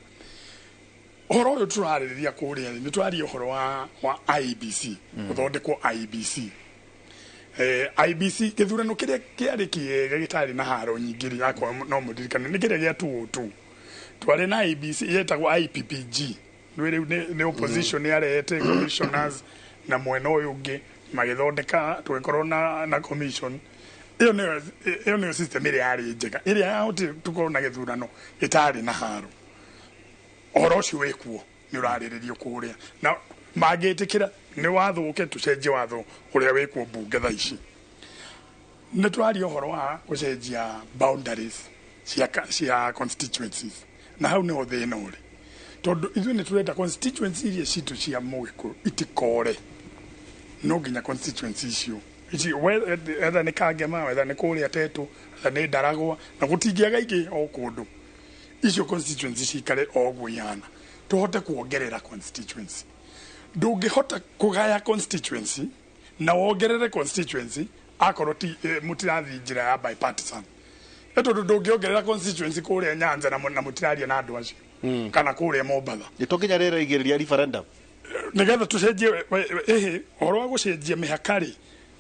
Ũhoro ũyũ tũrarĩrĩria kũrĩa rĩ, nĩ twaria ũhoro wa IEBC gũthondekwo IEBC. IEBC gĩthurano kĩrĩa kĩarĩ kĩega gĩtarĩ na haro nyingĩ rĩ, akorwo no mũririkane, nĩ kĩrĩa gĩa 202. Twarĩ na IEBC yetagwo IPPG. Nĩ rĩu nĩ opposition yarehete commissioners na mwena ũyũ ũngĩ magĩthondeka, tũgĩkorwo na commission ĩyo. Nĩyo system ĩrĩa yarĩ njega, ĩrĩa yahotire tũkorwo na gĩthurano gĩtarĩ na haro. Ũhoro ũcio wĩkuo, nĩ ũrarĩrĩrio kũrĩa, na mangĩtĩkĩra nĩ watho ũke tũcenjie watho ũrĩa wĩkuo mbunge thaa ici. Nĩ tũraria ũhoro wa gũcenjia boundaries cia constituencies, na hau nĩho thĩna ũrĩ, tondũ ithuĩ nĩ tũrenda constituency iria citũ cia Mũgĩkũyũ itikore. No nginya constituency icio ici, whether nĩ Kangema, whether nĩ kũrĩa Tetũ, whether nĩ Ndaragwa, na gũtingĩaga ingĩ o kũndũ, icio constituency cikare o ũguo ihana, tũhote kuongerera constituency. Ndũngĩhota kũgaya constituency na wongerere constituency akorwo ti mũtirathiĩ njĩra ya bipartisan, ĩ tondũ ndũngĩongerera constituency kũrĩa Nyanza na mũtiraria na andũ acio, kana kũrĩa Mombatha. To nginya rĩrĩa igĩrĩria referendum. Nĩgetha tũcenjie ĩhĩ, ũhoro wa gũcenjia mĩhaka rĩ,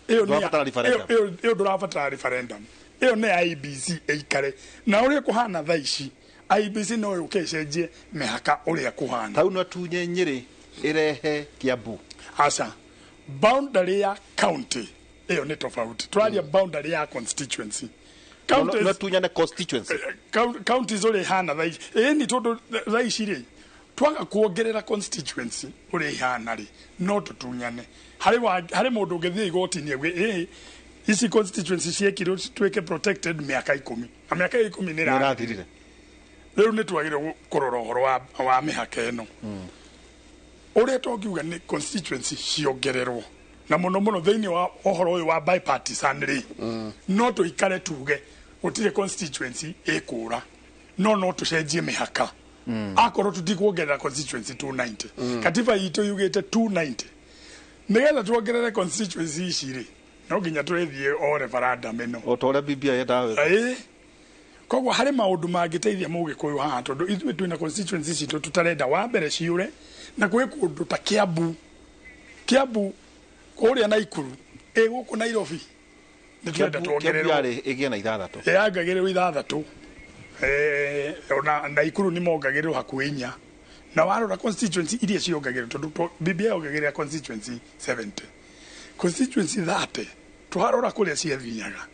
ĩyo Ndũrabatara referendum. Ĩyo ndũrabatara referendum. Ĩyo nĩ IEBC ĩikare na ũrĩa kũhana thaa ici. IEBC no yũke ĩcenjie mĩhaka ũrĩa kũhana. Tau no tunye Nyĩrĩ ĩrehe Kiambu? Aca, boundary ya county ĩyo nĩ tofauti. Tũraria boundary ya constituency. No tunyane constituency. Counties ũrĩa ihana thaa ici, ĩni tondũ thaa ici rĩ, Twaga kuongerera constituency ũrĩa ihana rĩ, no tũtunyane. Harĩ mũndũ ũngĩthiĩ igoti-inĩ auge ici constituency ciekirwo cituĩke protected mĩaka 10 na mĩaka 10 nĩ ĩrathirire. Rĩu nĩ twagĩrĩirwo kũrora ũhoro wa mĩhaka ĩno. Ũrĩa tũngiuga nĩ constituency ciongererwo na mũno mũno thĩinĩ wa ũhoro ũyũ wa bipartisan rĩ, no tũikare tuge gũtirĩ constituency ĩkũra, no tũcenjie mĩhaka. Akorwo tũtikuongerera constituency 290, katiba itũ yugĩte 290, nĩgetha tuongerere constituency ici rĩ, no nginya tũrĩthiĩ o referendum ĩno o ta ũrĩa BBI yendaga gwĩka. Koguo harĩ maũndũ mangĩteithia Mũgĩkũyũ haha, tondũ ithuĩ twĩna constituency citũ tũtarenda wa mbere ciũre, na gwĩ kũndũ ta Kiambu kũrĩa Naikuru, gũkũ Nairobi nĩ tũrenda tuongererwo. Kiambu yarĩ ĩgĩe na 6. Yongagĩrĩrwo 6. Ona Naikuru nĩ mongagĩrĩrwo hakuhĩ 4. Na warora constituency iria ciongagĩrĩrwo, tondũ BBI yongagĩrĩra constituency 70. Constituency 30 twarora kũrĩa ciathiaga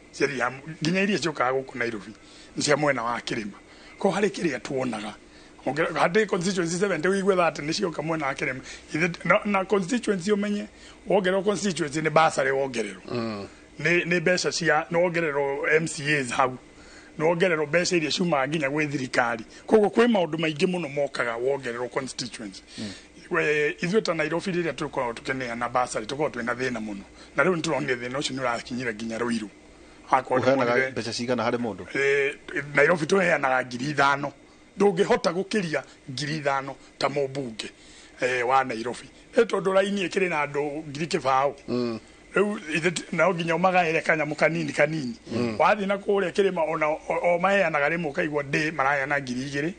nginya iria ciũkaga gũkũ Nairobi nĩ cia mwena wa kĩrĩma. Ko harĩ kĩrĩa tuonaga harĩ constituency 70 ũigue 30 nĩ cioka mwena wa kĩrĩma. Na constituency ũmenye wongererwo constituency nĩ bursary wongererwo, nĩ mbeca cia nĩ wongererwo MCAs hau, nĩ wongererwo mbeca iria ciumaga nginya gwĩ thirikari. Koguo kwĩ maũndũ maingĩ mũno mokaga wongererwo constituency. Ithuĩ ta Nairobi rĩrĩa tũkoragwo tũkĩneana bursary tũkoragwo twĩna thĩna mũno, na rĩu nĩtũronire thĩna ũcio nĩ ũrakinyire nginya Ruiru. Ũheanaga mbeca cigana harĩ mũndũ? Nairobi tũheanaga 5,000. Ndũngĩhota gũkĩria 5,000 ta mũmbunge wa Nairobi, tondũ raini ĩkĩrĩ na andũ 20,000. Rĩu no nginya ũmagaĩre kanyamũ kanini kanini. Wathiĩ na kũrĩa kĩrĩma ona o maheanaga rĩmwe ũkaigua ndĩ maraheana 2,000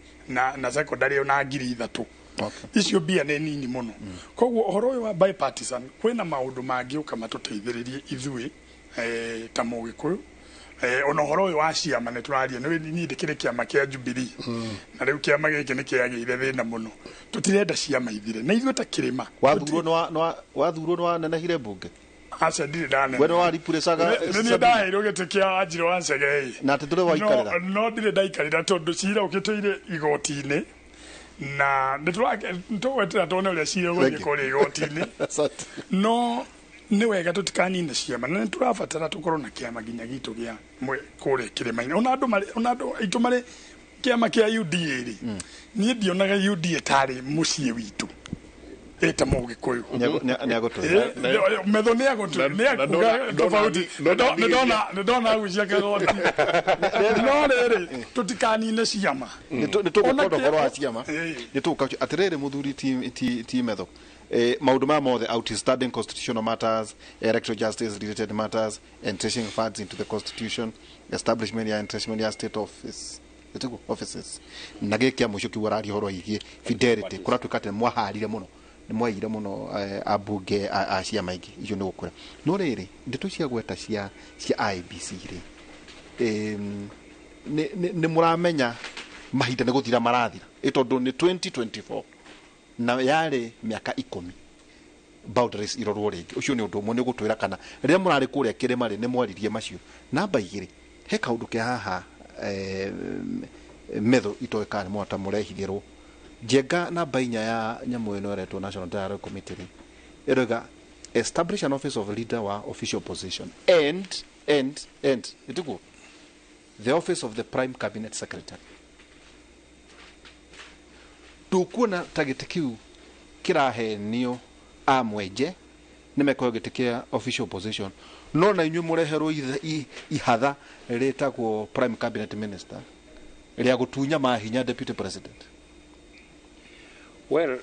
na secondary ona 3,000. Icio mbia nĩ nini mũno. Koguo ũhoro ũyũ wa bipartisan kwĩna maũndũ mangĩũka matũteithĩrĩrie ithuĩ ta Mũgĩkũyũ. Ona ũhoro ũyũ wa ciama nĩ tũraria, niĩ ndĩkĩrĩ kĩama kĩa Jubilee, na rĩu kĩama gĩkĩ nĩ kĩagĩire thĩna mũno. Tũtirenda ciama ithire, na ithuĩ ta kĩrĩma. Wathurwo nĩ wanenehire mbunge? Aca ndirĩ ndanene. We nĩ waripũrĩcaga? Nĩ ndaheirwo gĩtĩ kĩa Wanjirũ wa Chege. Na atĩ ndũrĩ waikarĩra? No ndirĩ ndaikarĩra tondũ cira ũkĩtũire igoti-inĩ, na nĩtũgwetera tuone ũrĩa cira ũgũthiĩ kũrĩa igoti-inĩ. No nĩ wega tũtikanine ciama, na nĩtũrabatara tũkorwo na kĩama nginya gitũ gĩa kũrĩa kĩrĩma-inĩ. Ona andũ aitũ marĩ kĩama kĩa UDA rĩ, niĩ ndionaga UDA tarĩ mũciĩ witũ ĩta Mũgĩkũyũ. Metho nĩ agũtwĩra, nĩ akuga tofauti. Nĩ ndona agucia kagoti. No rĩrĩ, tũtikanine ciama. Nĩ tũgũkorwo ũhoro wa ciama. Nĩ tũgũka atĩrĩrĩ mũthuri ti Metho. Maũndũ maya mothe, outstanding constitutional matters, electoral justice related matters, entrenching funds into the constitution, establishment ya entrenchment ya state office, offices, na gĩkĩ kĩa mũico kiugo araria ũhoro wĩgiĩ fidelity, kũratuĩka atĩ mwaharire mũno, nĩ mwaiyire mũno ambunge a ciama ingĩ, icio nĩ gũkũra. No rĩrĩ, ndeto cia gweta cia IEBC rĩ, nĩ mũramenya mahinda nĩ gũthira marathira, tondũ nĩ 2024 na yarĩ mĩaka 10 boundaries irorwo rĩngĩ. Ũcio nĩ ũndũ ũmwe nĩ gũtwĩra kana rĩrĩa mũrarĩ kũrĩa kĩrĩma rĩ, nĩ mwaririe macio. Namba 2, he kaũndũ ke haha Metho itoĩ kana nĩ mwata mũrehithĩrwo Njenga namba 4 ya nyamũ ĩno ĩretwo National Dialogue Committee rĩ, ĩroiga establish an office of leader wa official position and ĩtiguo the office of the prime cabinet secretary. Tukuona ta gĩtĩ kĩu kĩrahenio a mwenje nĩ mekũheo gĩtĩ kĩa official position, no na inyuĩ mũreherwo ihatha rĩtagwo prime cabinet minister rĩa gũtunya mahinya deputy president. Well,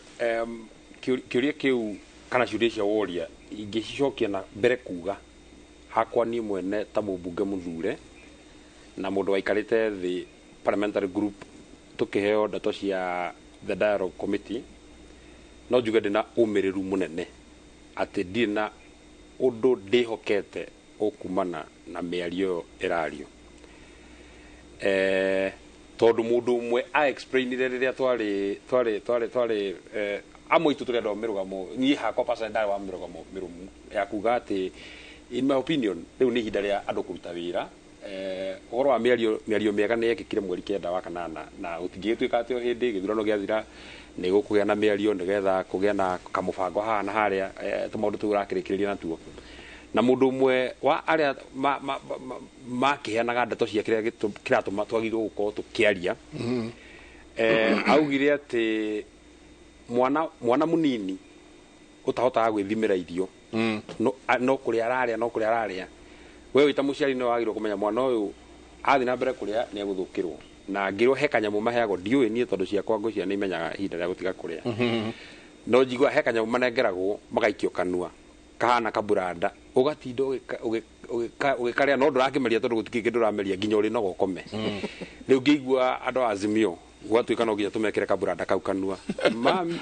kĩũria kĩu kana ciũria cia woria ingĩcicokia na mbere kuga hakwa niĩ mwene ta mũmbunge mũthure na mũndũ waikarĩte thĩ parliamentary group tũkĩheo ndeto cia the dialogue committee, no njuge ndĩna ũmĩrĩru mũnene atĩ ndirĩ na ũndũ ndĩhokete ũkumana na mĩario ĩyo ĩrario. Tondũ mũndũ ũmwe a explainire rĩrĩa twarĩ amwe itũ tũrĩ andũ a mĩrũgamo, niĩ hakwa personally ndarĩ wa mĩrũgamo mĩrũmu ya kuga atĩ in my opinion rĩu nĩ ihinda rĩa andũ kũruta wĩra Ũhoro wa mĩario mĩega nĩ yekĩkire mweri 9 wa kanana, na gũtingĩgĩtuĩka atĩ o hĩndĩ gĩthurano gĩathira nĩ gũkũgĩa na mĩario nĩgetha kũgĩa na kamũbango haha na harĩa, tũmaũndũ tũu ũrakĩrĩkĩrĩria natuo. Na mũndũ ũmwe wa arĩa makĩheanaga ndeto cia kĩrĩa kĩratũma twagĩrĩirwo gũkorwo tũkĩaria, augire atĩ mwana mũnini ũtahotaga gwĩthimĩra irio, no kũrĩa ararĩa, no kũrĩa ararĩa, we wĩ ta mũciari nĩ wagĩrĩirwo kũmenya mwana ũyũ athiĩ na mbere kũrĩa nĩ egũthũkĩrwo. Na ngĩrwo he kanyamũ maheagwo, ndiũĩ niĩ tondũ ciakwa ngũcia nĩ imenyaga ihinda rĩa gũtiga kũrĩa, no njigua he kanyamũ manengeragwo magaikio kanua kahana kaburanda, ũgatinda ũgĩkarĩa no ndũrakĩmeria tondũ gũtikĩ kĩndũ ũrameria nginya ũrĩ no ũkome. Rĩu ngĩigua andũ a Azimio gwatuĩka no nginya tũmekĩre kaburanda kau kanua,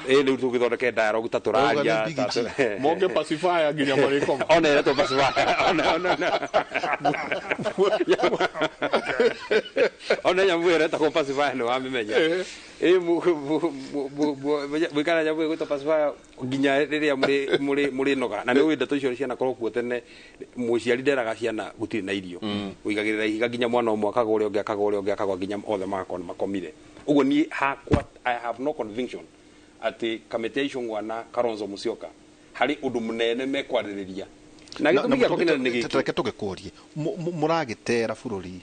rĩu tũgĩthondeke dialogue ta tũraria monge pacifier nginya marĩkoma ona ĩretwo pacifier, ona nyamũ ĩyo ĩretagwo pacifier nĩ wamĩmenya. Mũikara nyamũ ĩgwĩtwo pacifier nginya rĩrĩa mũrĩnoga. Na nĩ ũĩ ndeto icio cianakorwo kuo tene, mũciari nderaga ciana gũtirĩ na irio, ũigagĩrĩra ihiga nginya mwana ũmwe akagwa, ũrĩa ũngĩ akagwa, ũrĩa ũngĩ akagwa, nginya othe magakorwo nĩ makomire. Ũguo niĩ hakwa I have no conviction atĩ kamĩtĩ ya Icũng'wa na Kalonzo Musyoka harĩ ũndũ mũnene mekwarĩrĩria. Na gĩtũmi gĩakwa kĩnene nĩ gĩkĩ. Reke tũgĩkũrie, mũragĩtera bũrũri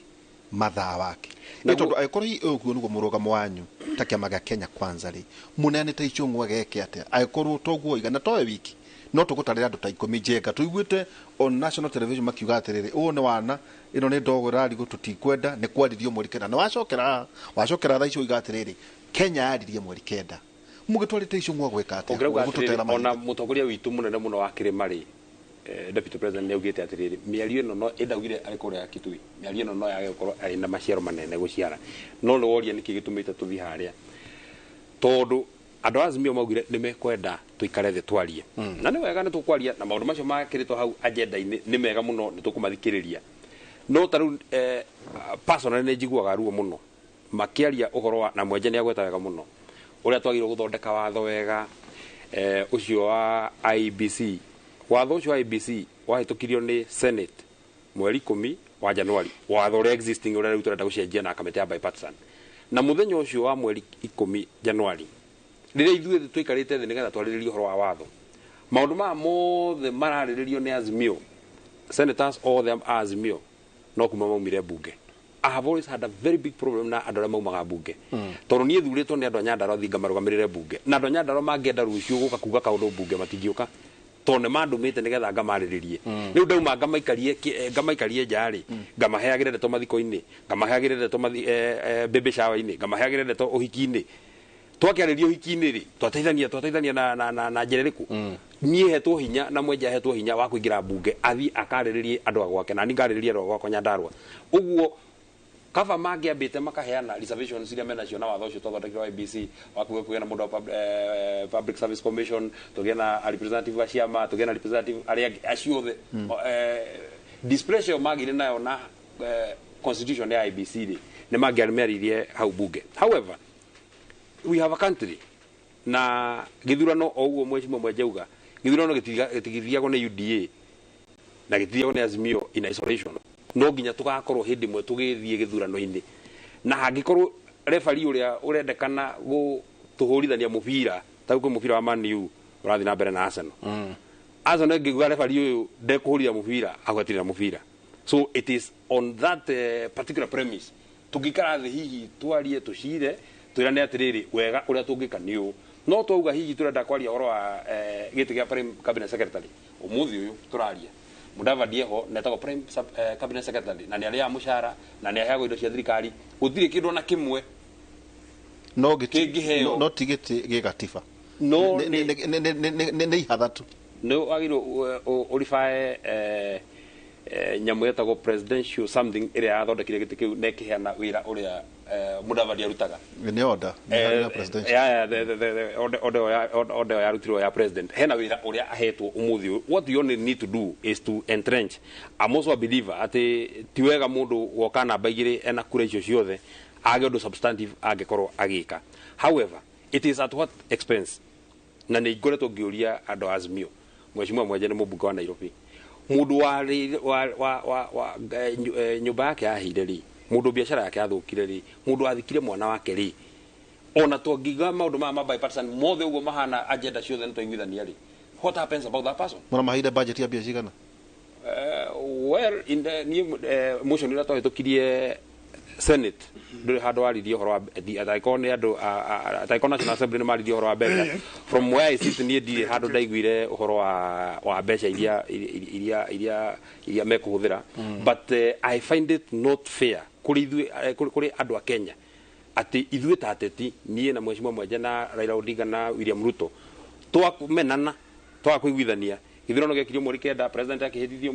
mathaa wake nĩ tondũ angĩkorwo ũguo nĩguo mũrũgamo wanyu ta kĩama gĩa Kenya Kwanza rĩ, mũneanĩte Icũng'wa geke atĩa angĩkorwo toguo iga na towe wiki no tũgũtarĩra andũ ta 10 njenga tũiguĩte on national television makiuga atĩrĩrĩ, ũũ nĩ wana ĩno nĩ ndogo ĩrarigwo tũtikwenda nĩ kwaririo mweri 9 na wacokera thaa icio uiga atĩrĩrĩ, Kenya yaririe mweri 9 mũgĩtwarĩte Icũng'wa gwĩka atĩa? Ona mũtongoria witũ mũnene mũno wa kĩrĩma rĩ, Deputy President nĩ augĩte atĩrĩrĩ, mĩario ĩno no ĩndaugire arĩ kũrĩa Kitui, mĩario ĩno no yage gũkorwo arĩ na maciaro manene gũciara. No nĩ woria nĩkĩ gĩtũmĩte tũthiĩ harĩa, tondũ andũ a Azimio maugire nĩ mekwenda tũikare thĩ twarie. Na nĩ wega nĩ tũkwaria, na maũndũ macio makĩrĩtwo hau agenda-inĩ nĩ mega mũno, nĩ tũkũmathikĩrĩria. No ta rĩu personally nĩ njiguaga ruo mũno makĩaria ũhoro wa, na Mwenje nĩ agweta wega mũno, ũrĩa twagĩrĩirwo gũthondeka watho wega, ũcio wa IEBC. Watho ũcio wa IEBC wahĩtũkirio nĩ Senate mweri 10 wa Januari, watho ũrĩa existing ũrĩa rĩu tũrenda gũcenjia na kamĩtĩ ya bipartisan. Na mũthenya ũcio wa mweri 10 Januari, rĩrĩa ithuĩ tũikarĩte thĩ nĩgetha twarĩrĩrie ũhoro wa watho, maũndũ maya mothe mararĩrĩrio nĩ Azimio, senators othe a Azimio no kuma maumire bunge. I have always had a very big problem na andũ arĩa maumaga bunge, tondũ niĩ thurĩtwo nĩ andũ a Nyandarua thiĩ ngamarũgamĩrĩre bunge, na andũ a Nyandarua mangĩenda rũciũ gũka kuga kaũndũ bunge matingĩũka, tondũ nĩ mandũmĩte nĩgetha ngamarĩrĩrie. Rĩu ndauma ngamaikarie nja rĩ, ngamaheagĩre ndeto mathiko-inĩ, ngamaheagĩre ndeto baby shower-inĩ, ngamaheagĩre ndeto ũhiki-inĩ. Twakĩarĩria ũhiki-inĩ rĩ, twateithania na njĩra ĩrĩkũ? Niĩ hetwo hinya na Mwenje ahetwo hinya wa kũingĩra bunge athiĩ akarĩrĩrie andũ a gwake, na niĩ ngarĩrĩrie andũ a gwakwa Nyandarua. Ũguo kaba mangĩambĩte makaheana reservations iria menacio na watho ũcio twathondekire wa IEBC wa kuga kũgĩa na mũndũ wa Public Service Commission, tũgĩe na representative wa ciama, tũgĩe na representative arĩa angĩ acio othe. Displeasure ĩyo magĩire nayo na constitution ya IEBC rĩ, nĩ mangĩamĩaririe hau bunge. However, we have a country na gĩthurano o ũguo mheshimiwa Mwenje auga, gĩthurano gĩtigithiagwo nĩ UDA na gĩtithiagwo nĩ Azimio in isolation. No nginya tũgakorwo hĩndĩ ĩmwe tũgĩthiĩ gĩthurano-inĩ, na hangĩkorwo referee ũrĩa ũrendekana gũtũhũrithania mũbira, ta rĩu kwĩ mũbira wa Man U ũrathiĩ na mbere na Arsenal. Arsenal ĩngĩuga referee ũyũ ndekũhũrithia mũbira, agwatirĩra mũbira. So it is on that particular premise tũngĩikara thĩ hihi twarie tũcire twĩrane atĩrĩrĩ, wega ũrĩa tũngĩka nĩ ũũ. No twauga hihi tũrenda kwaria ũhoro wa gĩtĩ gĩa Prime Cabinet Secretary, ũmũthĩ ũyũ tũraria Mudavadi eho na etagwo Prime Cabinet Secretary, na nĩ arĩaga mũcara na nĩ aheagwo indo cia thirikari, gũtirĩ kĩndũ ona kĩmwe no kĩngĩheo. No ti gĩtĩ gĩ gatiba. No nĩ ihatha tu. Nĩ wagĩrĩirwo ũribae nyamũ ĩtagwo presidential something ĩrĩa yathondekire gĩtĩ kĩu na ĩkĩheana wĩra ũrĩa Mudavadi arutaga. Nĩ order, nĩ ya presidential. Yeah, the order yarutirwo ya president. Hena wĩra ũrĩa ahetwo ũmũthĩ ũyũ. What you only need to do is to entrench. I'm also a believer atĩ ti wega mũndũ woka namba igĩrĩ ena kura icio ciothe age ũndũ substantive angĩkorwo agĩka. However, it is at what expense? Na nĩ ngoretwo ngĩũria andũ a Azimio, Mheshimiwa Mwenje nĩ mũmbunge wa Nairobi, Mundu wa wa wa nyumba yake yahire ri, mundu biashara yake yathukire ri, mundu athikire mwana wake ri, ona twangiga maundu ma bipartisan mothe uguo mahana agenda ciothe ni twaiguithania ri, what happens about that person? Mwana mahaida budget ya bia cigana? Well, in the new motion ira twahitukirie Senate nduri handu waririe uhoro wa ataiko ni andu ataiko National Assembly ni maririe uhoro wa mbeca. From where I sit ni ndire handu ndaiguire uhoro wa mbeca iria iria iria iria mekuhuthira, but I find it not fair kuri ithuĩ kuri andu a Kenya ati ithuĩ ta ateti niĩ na Mheshimiwa Mwenje na Raila Odinga na William Ruto twakumenana twakuiguithania githurano gĩekirio mweri kenda, president akĩhĩtithio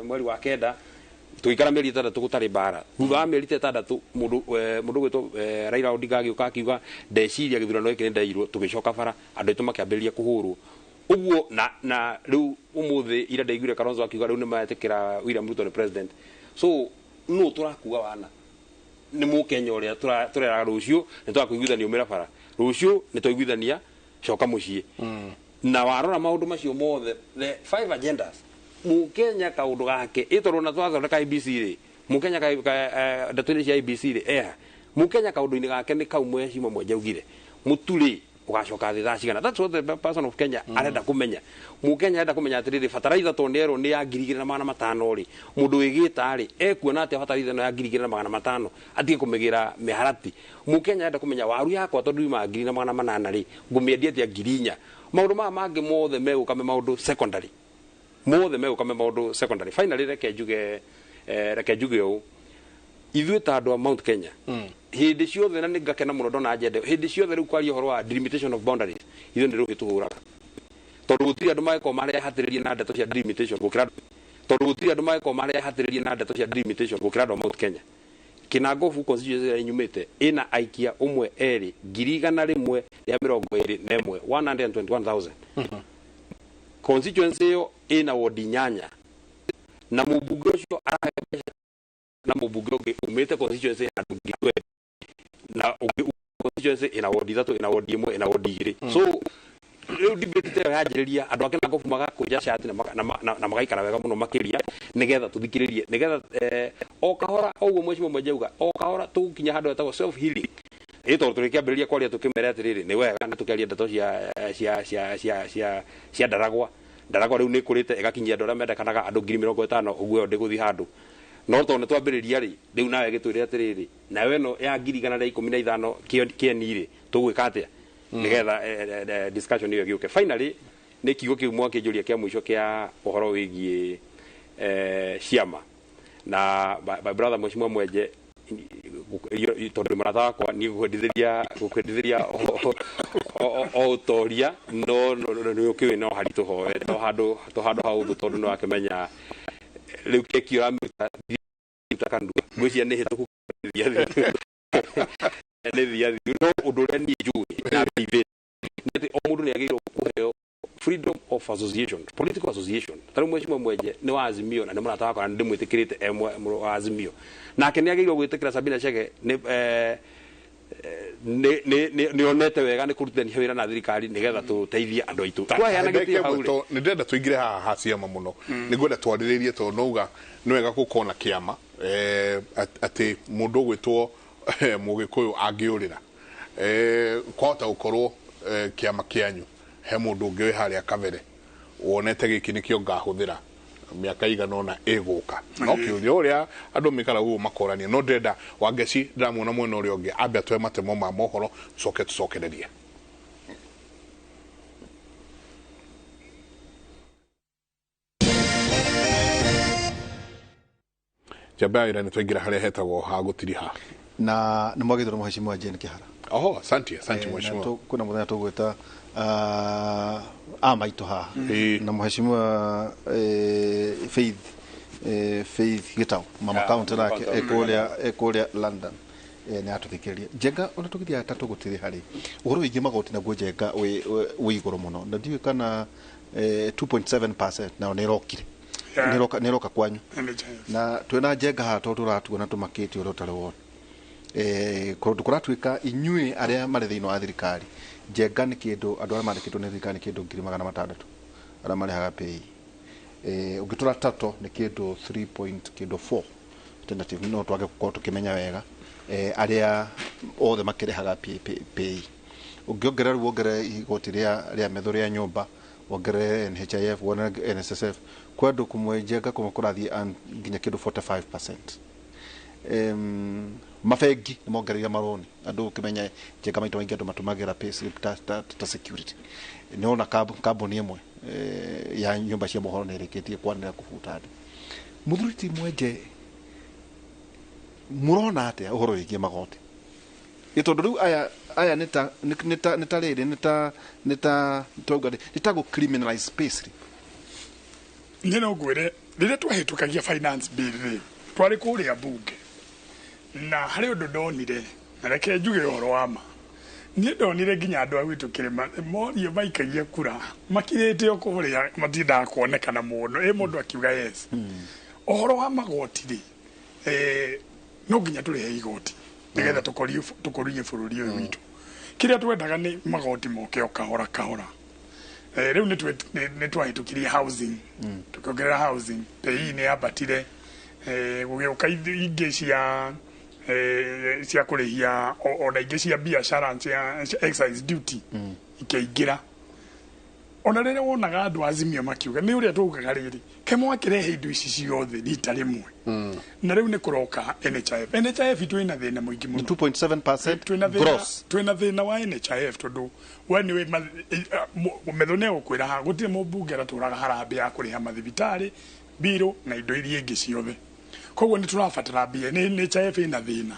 mweri wa kenda, tũgĩikara mĩeri ĩtandatũ gũtarĩ mbara. Thutha wa mĩeri ĩtandatũ mũndũ gwĩtwo Raila Odinga agĩũka akiuga ndeciria gĩthurano gĩkĩ nĩndeirwo, tũgĩcoka bara andũ aitũ makĩambĩrĩria kũhũrwo ũguo. Na rĩu ũmũthĩ ira ndaiguire Kalonzo akiuga rĩu nĩmetĩkĩra William Ruto nĩ president. So nũ tũrakua wana nĩ mũkenya ũrĩa tũreraga rũciũ nĩ twakũiguithania umĩra bara, rũciũ nĩ twaiguithania coka mũciĩ. Na warora maũndũ macio mothe, the five agendas, mukenya kaundu gake itorwo na twathondeka IBC ri, mukenya ka ndeto-inĩ cia IBC ri eha mukenya kaundu-inĩ gake nĩ kau Mheshimiwa Mwenje augire muturi ugacoka thĩ thaa cigana. That's what the person of Kenya arenda kumenya. Mukenya arenda kumenya atiriri bataraitha to nĩ erwo nĩ ya 2500 ri, mundu wĩgĩta ri ekuona atĩa bataraitha ĩno ya 2500 atige kũmĩgĩra mĩharati. Mukenya arenda kumenya waru yakwa tondu yuma 1800 ri ngũmĩendia atĩa 4000. Maũndũ maya mangĩ mothe megũka me maũndũ secondary, mothe megũka me maũndũ secondary. Finally reke njuge ũũ, ithuĩ ta andũ a Mount Kenya hĩndĩ ciothe, na nĩngakena mũno ndona agenda hĩndĩ ciothe rĩu kwaria ũhoro wa delimitation of boundaries, ithuĩ nĩ rũhĩ tũhũraga tondũ gũtirĩ andũ magĩkorwo marehatĩrĩrie na ndeto cia delimitation gũkĩra, tondũ gũtirĩ andũ magĩkorwo marehatĩrĩrie na ndeto cia delimitation gũkĩra andũ a Mount Kenya. Kinangofu constituency ĩrĩa nyumĩte ĩna aikia ũmwe erĩ 121,000 121,000. Constituency ĩyo ĩna wodi 8 na mũmbunge ũcio arahe mbeca na mũmbunge ũngĩ umĩte constituency ya andũ 20,000 na ũngĩ constituency ĩna wodi 3 ĩna wodi 1 ĩna wodi 2. So rĩu debate ta ĩyo yanjĩrĩria andũ a Kinangofu magakũnja cati na magaikara wega mũno makĩria nĩgetha tũthikĩrĩrie, nĩgetha o kahora ũguo Mheshimiwa Mwenje auga, o kahora tũgũkinya handũ hetagwo self healing. Ĩ tondũ tũrĩkĩambĩrĩria kwaria tũkĩmere atĩrĩrĩ nĩ wega na tũkĩaria ndeto cia cia cia cia cia cia Ndaragwa. Ndaragwa rĩu nĩ ĩkũrĩte ĩgakinyia andũ arĩa mendekanaga andũ 50,000 ũguo ĩyo ndĩgũthiĩ handũ. No tondũ nĩ twambĩrĩria rĩ, rĩu nawe gĩtwĩre atĩrĩrĩ nawe ĩno ya 115 kĩeni rĩ tũgwĩka atĩa nĩgetha discussion ĩyo ĩgĩũke. Finally nĩ kiugo kĩu mwakĩnjũria kĩa mũico kĩa ũhoro wĩgiĩ ciama na my brother Mheshimiwa Mwenje, tondũ mũrata wakwa niĩ ngũkwendithĩria o ũtoria, no nĩ ũkĩũĩ no haritũ hoe to handũ ha ũthũ tondũ nĩ wakĩmenya rĩu keki ũramĩruta kanua ngwĩciria nĩ hĩtũku nĩ thia thiru. No ũndũ ũrĩa niĩ njũĩ na believe nĩ atĩ o mũndũ nĩ agĩrĩirwo kũheo freedom of association, political association. Ta rĩu Mheshimiwa Mwenje nĩ wa Azimio na nĩ mũrata wakwa na nĩ ndĩmwĩtĩkĩrĩte e wa Azimio, nake nĩ agĩrĩirwo gwĩtĩkĩra Sabina Chege nĩ onete wega nĩ kũrutithania wĩra na thirikari nĩgetha tũteithie andũ aitũ. Twaheana gĩtĩo hau rĩ, nĩ ndĩrenda tũingĩre haha ha ciama mũno, nĩ ngwenda twarĩrĩrie tondũ nauga nĩ wega gũkorwo na kĩama atĩ mũndũ ũgwĩtwo Mũgĩkũyũ angĩũrĩra kwahota gũkorwo kĩama kĩanyu he mũndũ ũngĩ wĩ harĩa kabere wonete gĩkĩ nĩkĩo ngahũthĩra mĩaka igana ũna ĩgũka. No kĩũria ũrĩa andũ mĩkara ũguo makorania, no ndĩrenda Wangeci ndĩramuona mwena ũrĩa ũngĩ ambe atũhe matemo ma mohoro tũcoke tũcokererie. Njamba ya ira nĩ twaingĩra harĩa hetagwo ha gũtiriha na nĩ mwagĩthurwo Mheshimiwa Jane Kĩhara. Oho, asante asante Mheshimiwa. Kuna mũthenya tũgwĩta a maitũ haha na Mheshimiwa Faith Gitau mama county nake ekũrĩa London nĩ atũthikĩrĩria. Njenga ona tũgĩthiaga ta tũgũtirĩ harĩ ũhoro wĩgiĩ magoti naguo Njenga wĩ igũrũ mũno na ndiũĩ kana 2.7% nao nĩ ĩrokire nĩ ĩroka kwanyu na twĩna Njenga haha tondũ tũratuona tũmakĩte ũrĩa ũtarĩ wona kũndũ kũratuĩka inyuĩ arĩa marĩ thĩinĩ wa thirikari Njenga nĩ kĩndũ andũ arĩa mandĩkĩtwo nĩ thirikari nĩ kĩndũ 600,000 arĩa marĩhaga pay Ũngĩtũra tato nĩ kĩndũ 3 point kĩndũ 4 tentative, no twage gũkorwo tũkĩmenya wega arĩa othe makĩrĩhaga pay. Ũngĩongerera rĩu, wongerere igoti rĩa metho rĩa nyũmba, wongerere NHIF, wongerere NSSF, kwĩ andũ kũmwe Njenga kũmwe kũrathiĩ nginya kĩndũ 45%. Mabengi nĩ mongereire marũni, andũ ũkĩmenya Njenga maita maingĩ andũ matũmagĩra payslip ta security. Nĩ wona kambuni ĩmwe ya nyũmba cia mohoro nĩ ĩrĩkĩtie kwanĩrĩra kũbuta andũ. Mũthuri ti Mwenje, mũrona atĩa ũhoro wĩgiĩ magoti? Ĩ tondũ rĩu aya nĩ ta nĩ ta rĩrĩ nĩ ta twauga nĩ ta gũ criminalize payslip. Niĩ no ngwĩre, rĩrĩa twahĩtũkagia finance bill rĩ, twarĩ kũrĩa bunge, na harĩ ũndũ ndonire, na reke njuge ũhoro wa ma. Niĩ ndonire nginya andũ a gwitũ kĩrĩma morio maikagia kura makirĩte o kũrĩa, matindaga kuonekana mũno, ĩ mũndũ akiuga yes. Ũhoro wa magoti rĩ, no nginya tũrĩhe igoti nĩgetha tũkũrie bũrũri ũyũ witũ. Kĩrĩa twendaga nĩ magoti moke o kahora kahora. Rĩu nĩ twahĩtũkirie housing, tũkĩongerera housing, pay nĩ yambatire, gũgĩũka ingĩ cia kũrĩhia, ona ingĩ cia biacara cia excise duty ikĩingĩra. Ona rĩrĩa wonaga andũ a Azimio makiuga nĩ ũrĩa twaugaga rĩrĩ, ke mwakĩrehe indo ici ciothe rita rĩmwe. Na rĩu nĩ kũroka NHIF. NHIF twĩna thĩna mũingĩ mũno. 2.7% gross. Twĩna thĩna wa NHIF tondũ we nĩwe metho nĩ egũkwĩra haha gũtirĩ mũmbunge aratũraga harambĩ ya kũrĩha mathibitarĩ, mbirũ na indo iria ingĩ ciothe. Koguo nĩ tũrabatara mbia, nĩ NHIF ĩna thĩna.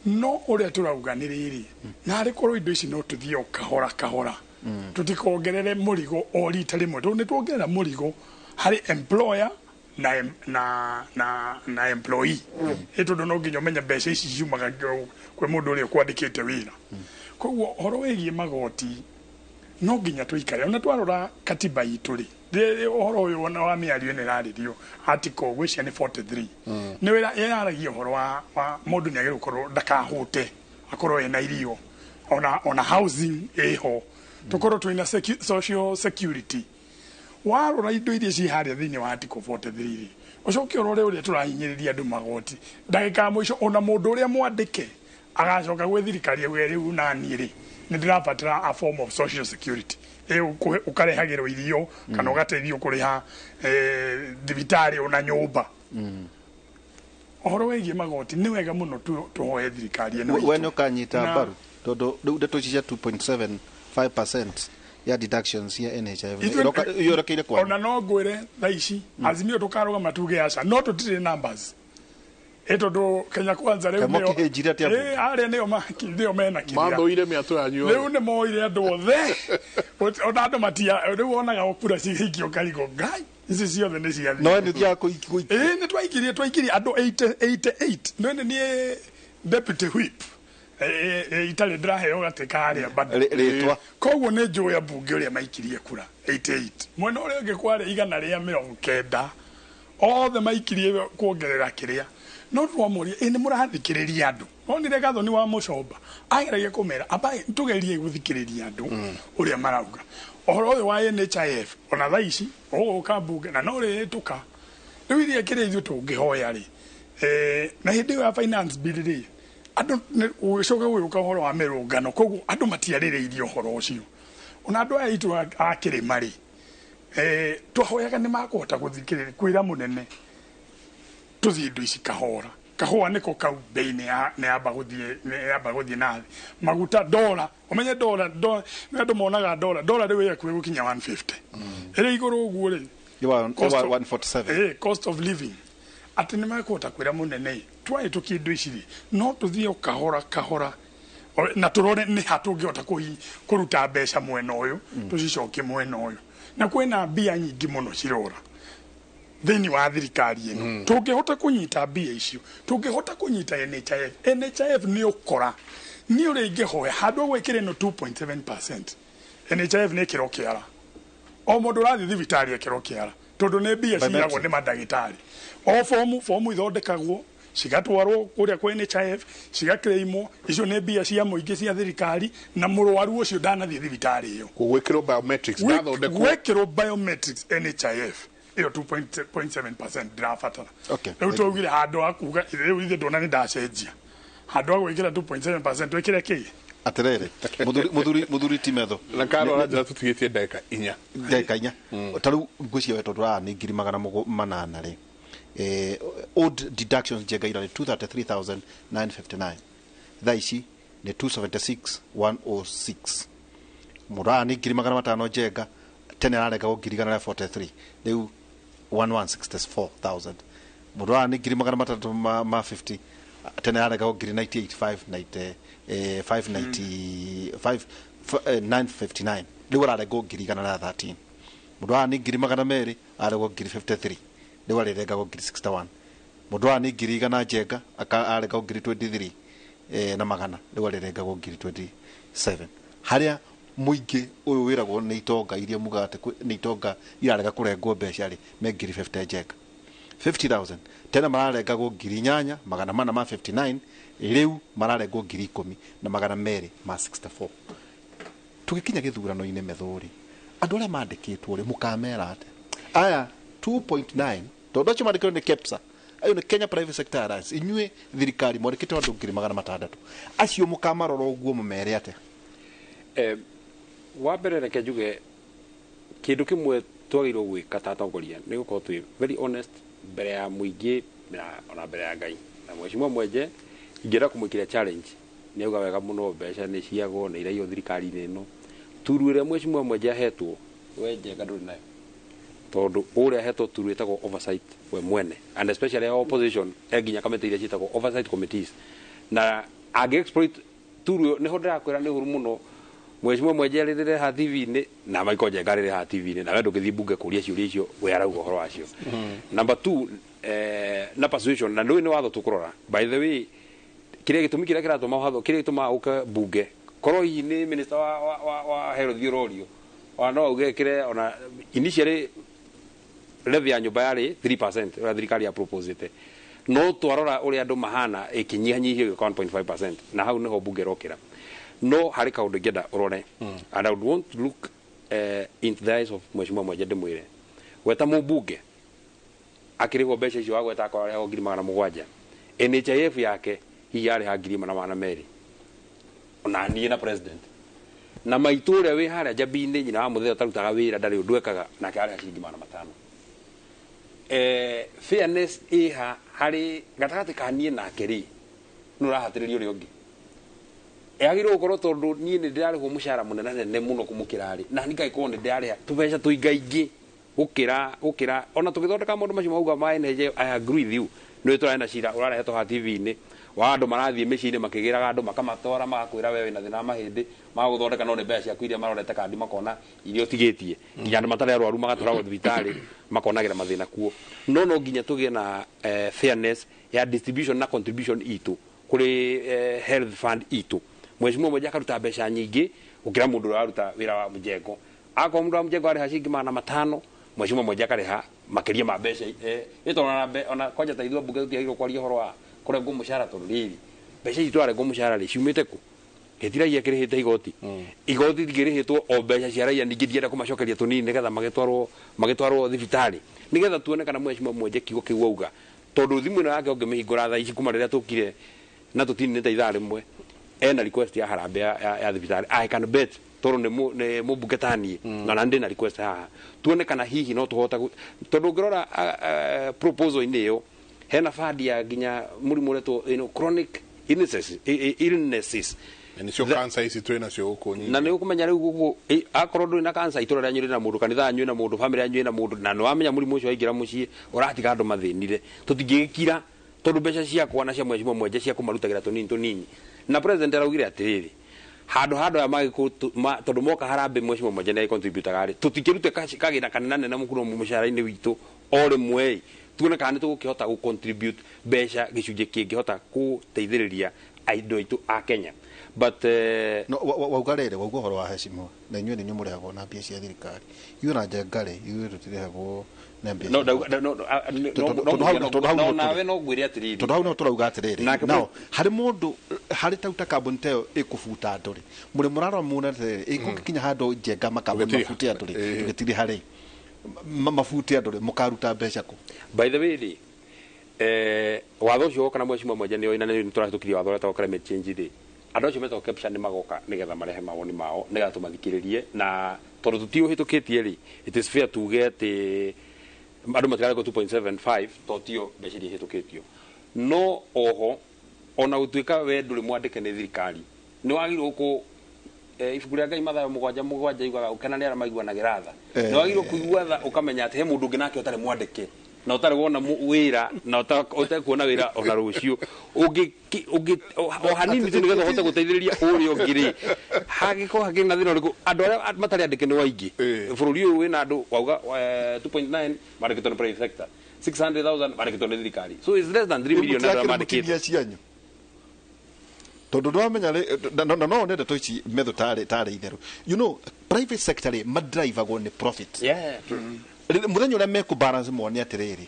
No ũrĩa tũrauga nĩ rĩrĩ, na harĩ korwo indo ici no tũthiĩ o kahora kahora. Tũtikongerere mũrigo o rita rĩmwe, tondũ nĩ tuongerera mũrigo harĩ employer na employee. Ĩ tondũ no nginya ũmenye mbeca ici ciumaga kwĩ mũndũ ũrĩa ũkwandĩkĩte wĩra. Koguo ũhoro wĩgiĩ magoti no nginya tũikare. Ona twarora katiba itũ rĩ, ũhoro ũyũ ona wa mĩario ĩno ĩrarĩrio article ngwĩciria nĩ 43. Nĩ wĩra yaragia ũhoro wa mũndũ nĩ agĩrĩirwo gũkorwo ndakahũte, akorwo ena irio, ona housing ĩho, tũkorwo twĩna social security. Warora indo iria ciĩ harĩa thĩinĩ wa article 43 rĩ, ũcoke ũrore ũrĩa tũrahinyĩrĩria andũ magoti. Ndagĩka ya mũico ona mũndũ ũrĩa mwandĩke agacoka gwĩ thirikari auge rĩu naniĩ rĩ, nĩ ndĩrabatara a form of social security. Ũkarehagĩrwo irio kana ũgateithio kũrĩha thibitarĩ ona nyũmba. Ũhoro wĩgiĩ magoti nĩ wega mũno tũhoe thirikari ĩno itũ. We nĩ ũkanyita mbaru tondũ rĩu ndeto ici cia 2.75% ya deductions ya NHIF yorokeire kwa. Ona no ngwĩre thaa ici Azimio tũkarũgama tuge aca, no tũtirĩ numbers. Ĩ tondũ Kenya Kwanza rĩu nĩo arĩa nĩo mena kĩrĩa mathũire mĩatũ yanyu rĩu nĩ moire andũ othe. Ona andũ matia rĩu wonaga kura cigĩikio karigo ngai ici ciothe nĩ ciathiĩ. No nĩ ũthiaga kũikia. Ĩ nĩ twaikirie andũ 88. No nĩ niĩ deputy whip itarĩ ndĩraheo gatĩ karĩa bado rĩtwa. Koguo nĩ njũĩ ambunge ũrĩa maikirie kura 88. Mwena ũrĩa ũngĩ kwarĩ 190 othe maikirie kuongerera kĩrĩa. No twamoria ĩ nĩ mũrathikĩrĩria andũ. Onire Gathoni wa Mũcomba ageragia kũmera amba tũgerie gũthikĩrĩria andũ ũrĩa marauga. Ũhoro ũyũ wa NHIF ona thaa ici ũgũka mbunge na no rĩhĩtũka. Rĩu iria kĩrĩa ithuĩ tũngĩhoya rĩ, na hĩndĩ ĩyo ya finance bill rĩ, andũ gũgĩcoka gũgĩũka ũhoro wa mĩrũngano, koguo andũ matiarĩrĩirie ũhoro ũcio. Ona andũ aya aitũ a kĩrĩma rĩ, twahoyaga nĩ makũhota gũthikĩrĩria kwĩra mũnene tũthiĩ indo ici kahora. Kahũa nĩko kau bei nĩ yamba gũthiĩ na thĩ. Maguta dora, ũmenye dora, nĩ andũ monaga dora, dora rĩu ĩhakuhĩ gũkinya 150. Ĩrĩ igũrũ ũguo rĩ, 147. Cost of living. Atĩ nĩ makũhota kwĩra mũnene twahĩtũkia indo ici rĩ, no tũthiĩ o kahora kahora na tũrore nĩ ha tũngĩhota kũruta mbeca mwena ũyũ tũcicokie mwena ũyũ. Na kwĩna mbia nyingĩ mũno cirora thĩinĩ wa thirikari ĩno. Tũngĩhota kũnyita mbia icio, tũngĩhota kũnyita NHIF. NHIF nĩ ũkora niĩ ũrĩa ingĩhoya handũ gwĩkĩra ĩno 2.7%, NHIF nĩ ĩkĩro kĩara. O mũndũ ũrathiĩ thibitarĩ ĩkĩro kĩara tondũ nĩ mbia ciiragwo nĩ mandagĩtarĩ. O fomu ithondekagwo cigatwarwo kũrĩa kwa NHIF, cigaclaimwo, icio nĩ mbia cia mũingĩ cia thirikari, na mũrwaru ũcio ndanathiĩ thibitarĩ ĩyo. Gwĩkĩrwo biometrics, ndathondekwo. Gwĩkĩrwo biometrics NHIF. Ĩyo 2.7% ndĩrabatara. Rĩu twaugire handũ ha kuga rĩu ithe ndona nĩ ndacenjia, handũ ha gwĩkĩra 2.7% twĩkĩre kĩ? Atiriri, muthuri ti metho na karora njira tutigitie ndagika inya. Ndagika inya. Ta riu ngwiciria we tondu ni 800,000 ri, old deductions Njenga irari 233,959, thaa ici ni 276,106. Mundu aya ni 500,000 Njenga, tene ararengagwo 143,000, riu 1,164,000. Mundu aya ni 350,000, tene ararengagwo 98,590, 595, 959, riu ararengwo 113,000. Mundu aya ni 200,000, ararengwo 53,000, riu ararengagwo 61,000. Mundu aya ni 100,000 Njenga, ararengagwo 23,000 na magana, riu ararengagwo 27,000. Haria muingi uyu wiragwo ni itonga iria mugaga ati ni itonga irarega kurengwo mbeca ri, me 50,000 Njenga, 50,000. Tena mararengagwo 8,459, riu mararengwo 10,264. Tugikinya githurano-inĩ methũri, andũ arĩa mandĩkĩtwo rĩ, mũkamera atĩa? Aya 2.9 tondũ acio mandĩkĩtwo nĩ KEPSA, ayo nĩ Kenya Private Sector Alliance, inyuĩ thirikari mwandĩkĩte andũ 600,000, acio mũkamarora ũguo mũmere atĩa? Wa mbere reke njuge kĩndũ kĩmwe twagĩrĩirwo gwĩka ta atongoria nĩ gũkorwo twĩ very honest mbere ya mũingĩ na ona mbere ya Ngai. Na Mheshimiwa Mwenje ingĩenda kũmwĩkĩra challenge, nĩ auga wega mũno mbeca nĩ ciagwo na iraiywo thirikari-inĩ ĩno. Turu ĩrĩa Mheshimiwa Mwenje ahetwo we Njenga ndũrĩ nayo, tondũ ũrĩa ahetwo turu ĩtagwo oversight we mwene, and especially our opposition e nginya kamĩtĩ iria ciĩtagwo oversight committees, na angĩ exploit turu ĩyo, nĩho ndĩrakwĩra nĩ ũru mũno. Mheshimiwa Mwenje arĩrĩre ha TV-inĩ na Michael Njenga arĩrĩre ha TV-inĩ, na we ndũngĩthiĩ bunge kũria ciũria icio we arauga ũhoro wacio. Number 2, na persuasion, na ndũĩ nĩ watho tũkũrora. By the way, kĩrĩa gĩtũmi kĩrĩa kĩratũma watho, kĩrĩa gĩtũmaga ũke bunge, korwo hihi nĩ minister wa health ũrorio, ona no auge kĩrĩa, ona initially levy ya nyũmba yarĩ 3% ũrĩa thirikari ya proposite, no twarora ũrĩa andũ mahana ĩkĩnyihanyihio gĩũka 1.5%, na hau nĩho bunge ĩrokĩra. No harĩ kaũndũ ingĩenda ũrore, and I would want to look into the eyes of Mheshimiwa Mwenje ndĩmwĩre, we ta mũmbunge akĩrĩhwo mbeca icio wagweta akorwo arĩhagwo 700,000, NHIF yake hihi arĩha 1,200, ona niĩ na president na maitũ ũrĩa wĩ harĩa Njambi-inĩ, nyina wa mũthee ũtarutaga wĩra ndarĩ ũndũ ekaga, nake arĩha ciringi 500. Fairness ĩha harĩ gatagatĩ ka niĩ nake rĩ, nĩ ũrahatĩrĩria ũrĩa ũngĩ. Yagĩrĩirwo gũkorwo tondũ niĩ nĩ ndĩrarĩhwo mũcara mũnene nene mũno kũmũkĩra rĩ, na niĩ ngagĩkorwo nĩ ndĩrarĩha tũbeca tũingaingĩ gũkĩra ona tũgĩthondeka maũndũ macio mauga ma NHIF, I agree with you. Nĩ tũrarĩ na cira ũrarehetwo haha TV-inĩ wa andũ marathiĩ mĩciĩ-inĩ makĩgĩraga andũ makamatwara magakwĩra we wĩna thĩna wa mahĩndĩ magagũthondeka, no nĩ mbeca ciaku iria marorete kandi makona iria ũtigĩtie, nginya andũ matarĩ arwaru magatwaragwo thibitarĩ makonagĩra mathĩna kuo. No no nginya tũgĩe na fairness ya distribution na contribution itũ kũrĩ health fund itũ. Mheshimiwa Mwenje akaruta mbeca nyingĩ gũkĩra mũndũ ũrĩa ũraruta wĩra wa mjengo. Akorwo mũndũ wa mjengo arĩha ciringi 500, Mheshimiwa Mwenje akarĩha makĩria ma mbeca ĩtondũ ona kwanja ta ithuĩ mbunge tũtiagĩrĩirwo kwaria ũhoro wa kũrengwo mũcara, tondũ rĩrĩ mbeca ici tũrarengwo mũcara rĩ ciumĩte kũ? Gĩtiragia kĩrĩhĩte igoti, igoti rĩngĩrĩhĩtwo o mbeca cia raia, ningĩ ndienda kũmacokeria tũnini nĩgetha magĩtwarwo thibitarĩ, nĩgetha tuone kana Mheshimiwa Mwenje kiugo kĩu auga, tondũ thimũ ĩno yake ũngĩmĩhingũra thaa ici kuma rĩrĩa tũkire na tũtininĩte ithaa rĩmwe, ena request ya harambee ya thibitarĩ. I can bet tondũ nĩ mũmbunge ta niĩ, na ndĩ na request haha, tuone kana hihi no tũhote, tondũ ũngĩrora proposal-inĩ ĩyo hena fund ya nginya mũrimũ ũretwo chronic illnesses, nĩcio cancer ici twĩ nacio gũkũ nyingĩ. Na nĩ ũkũmenya rĩu gũkũ akorwo ndũrĩ na cancer, itũra rĩanyu rĩna mũndũ, kanitha yanyu ĩna mũndũ, family yanyu ĩna mũndũ, na nĩ wamenya mũrimũ ũcio waingĩra mũciĩ ũratiga andũ mathĩnire. Tũtingĩgĩkira tondũ mbeca ciakwa na cia Mheshimiwa Mwenje cia kũmarutagĩra tũnini tũnini. Na president araugire atĩrĩrĩ, handũ handũ aya tondũ moka harambee Mheshimiwa Mwenje nĩ contributaga rĩ, tũtikĩrute kagĩna kanene nene mũno mũcara-inĩ witũ o rĩmwe, tuone kana nĩ tũgũkĩhota gũ contribute mbeca gĩcunjĩ kĩngĩhota gũteithĩrĩria andũ aitũ a Kenya. But no wauga rĩrĩ, wauga ũhoro wa heshima, na inyuĩ nĩ inyuĩ mũrĩhagwo na mbia cia thirikari, ithuĩ na Njenga rĩ, ithuĩ tũtirĩhagwo na mbia. No no nawe no ngwĩre atĩrĩrĩ, tondũ hau no tũrauga atĩrĩrĩ, no harĩ mũndũ harĩ ta kambuni ta ĩyo ĩkũbuta andũ rĩ, mũrĩ mũrarora muone atĩrĩrĩ, ĩkũgĩkinya handũ Njenga makambuni mabute andũ rĩ, tũgĩtirĩha rĩ. Mabute andũ rĩ, mũkaruta mbeca kũ? By the way rĩ, watho ũcio woka na mheshimiwa Mwenja nĩ na nĩ tũrahĩtũkirie watho ũrĩa wĩtagwo climate change rĩ, andũ acio metagwo KEPSHA nĩ magoka nĩgetha marehe mawoni mao nĩgetha tũmathikĩrĩrie, na tondũ tũtiũhĩtũkĩtie rĩ, it is fair tuge atĩ andũ matikarengwo 2.75 to tio mbeca iria ihĩtũkĩtio. No oho ona gũtuĩka we ndũrĩ mwandĩke nĩ thirikari, nĩ wagĩrĩirwo kũ ibuku rĩa Ngai Mathayo 7:7 yugaga ũkena nĩ arĩa maiguanagĩra tha. Nĩ wagĩrĩirwo kũigua tha, ũkamenya atĩ he mũndũ ũngĩ nake ũtarĩ mwandĩke na ũtarĩ wona wĩra na ũtekuona wĩra ona rũciũ, ũngĩ o hanini tu nĩgetha ũhote gũteithĩrĩria ũrĩa ũngĩ rĩ, hangĩkorwo hakĩrĩ na thĩna ũrĩkũ, andũ arĩa matarĩ andĩke nĩ waingĩ. Bũrũri ũyũ wĩna andũ wauga 2.9 mandĩkĩtwo nĩ private sector, 600,000 mandĩkĩtwo nĩ thirikari, so it's less than 3 million andũ arĩa mandĩkĩtwo. Mũtinia cianyu tondũ ndwamenya rĩ, na no one ndeto ici metho tarĩ itherũ. Private sector rĩ, madrivagwo nĩ profit. Yeah, true. Mũthenya ũrĩa mekũ balance mone atĩrĩrĩ,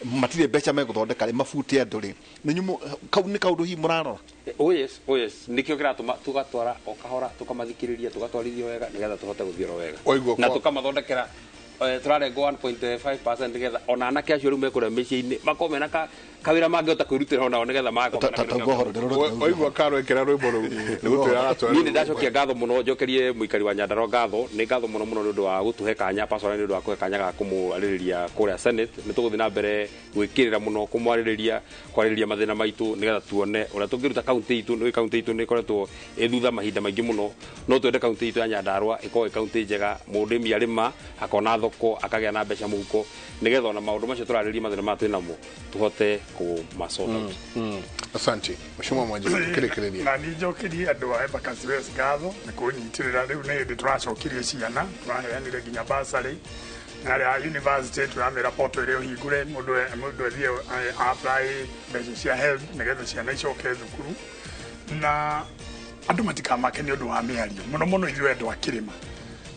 matirĩ mbeca megũthondeka rĩ, mabute andũ rĩ, nĩ kau nĩ kaũndũ hihi mũrarora? Oh yes, oh yes, nikio kĩratũma tũgatwara o kahora, tũkamathikĩrĩria, tũgatwarithia wega nĩgetha tũhote gũthiĩ oro wega. Waigua na tũkamathondekera, tũrarengwo 1.5% nĩgetha ona anake acio rĩu mekũrĩa mĩciĩ-inĩ makorwo mena kawĩra mangĩhota kwĩrutĩra onao nĩgetha magakorwo mena Ta kĩndũ ũguo gĩa ũhoro ndĩrona. Waigua karo ĩkĩra rwĩmbo rũu nĩ gũtwĩra aratwĩra. Niĩ nĩ ndacokia ngatho mũno, njokerie mũikari wa Nyandarua ngatho, nĩ ngatho mũno mũno nĩ ũndũ wa gũtũhe kanya personally, nĩ ũndũ wa kũhe kanya ga kũmwarĩrĩria kũrĩa Senate. Nĩ tũgũthiĩ na mbere gwĩkĩrĩra mũno kũmwarĩrĩria, kwarĩrĩria mathĩna maitũ nĩgetha tuone ũrĩa tũngĩruta kaunti itũ. Nĩ kaunti itũ nĩ ĩkoretwo ĩ thutha mahinda maingĩ mũno, no twende kaunti itũ ya Nyandarua ĩkorwo ĩ kaunti njega, mũrĩmi arĩma akona thoko, akagĩa na mbeca mũhuko, nĩgetha ona maũndũ macio tũrarĩrĩria, mathĩna maya twĩ namo, tũhote kũma sort out. Asante Mheshimiwa Mwenje, kĩrĩkĩrĩria. Na niĩ njokerie andũ a Embakasi West ngatho nĩ kũnyitĩrĩra. Rĩu nĩ hĩndĩ tũracokirie ciana, tũraheanire nginya bursary na arĩa a university tũramĩra portal ĩrĩa ũhingũre mũndũ athiĩ apply mbeca cia HELB nĩgetha ciana icoke thukuru, na andũ matikamake nĩ ũndũ wa mĩario, mũno mũno ithuĩ andũ a kĩrĩma.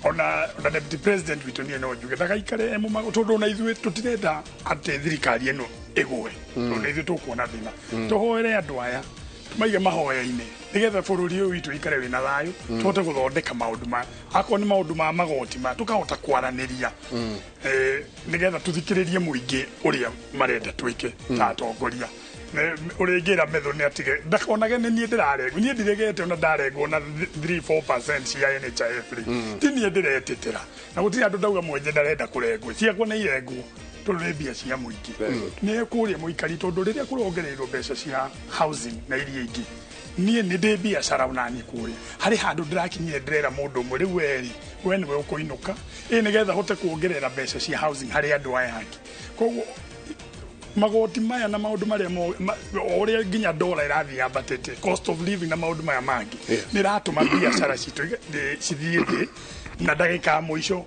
Ona deputy president witũ, niĩ no njuge ndagaikare e mũmago, tondũ ona ithuĩ tũtirenda atĩ thirikari ĩno ĩgwe, tondũ nĩ ithuĩ tũkuona thĩna. Tũhoere andũ aya, tũmaige mahoya-inĩ nĩgetha bũrũri ũyũ witũ ũikare wĩna thayũ, tũhote gũthondeka maũndũ ma akorwo nĩ maũndũ ma magoti ma tũkahota kwaranĩria, nĩgetha tũthikĩrĩrie mũingĩ ũrĩa marenda twĩke ta atongoria. Ũrĩa ingĩra metho nĩ atige ndakonage nĩ niĩ ndĩrarengwo, niĩ ndiregete, ona ndarengwo na 3-4% cia NHIF rĩ, ti niĩ ndĩretĩtĩra, na gũtirĩ andũ ndauga Mwenje ndarenda kũrengwo, ciakwa nĩ irengwo tondũ nĩ mbia cia mũingĩ, nĩ kũrĩa mũikari, tondũ rĩrĩa kũrongereirwo mbeca cia housing na iria ingĩ, niĩ nĩ ndĩ biacara onani kũrĩa harĩ handũ ndĩrakinyire, ndĩrera mũndũ ũmwe rĩu werĩ we nĩwe ũkũinũka ĩ nĩgetha hote kuongerera mbeca cia housing harĩ andũ aya angĩ. Koguo magoti maya na maũndũ marĩa o ũrĩa nginya dola ĩrathiĩ yambatĩte, cost of living na maũndũ maya mangĩ, nĩ ĩratũma biacara citũ cithiĩ thĩ, na ndagĩka ya mũico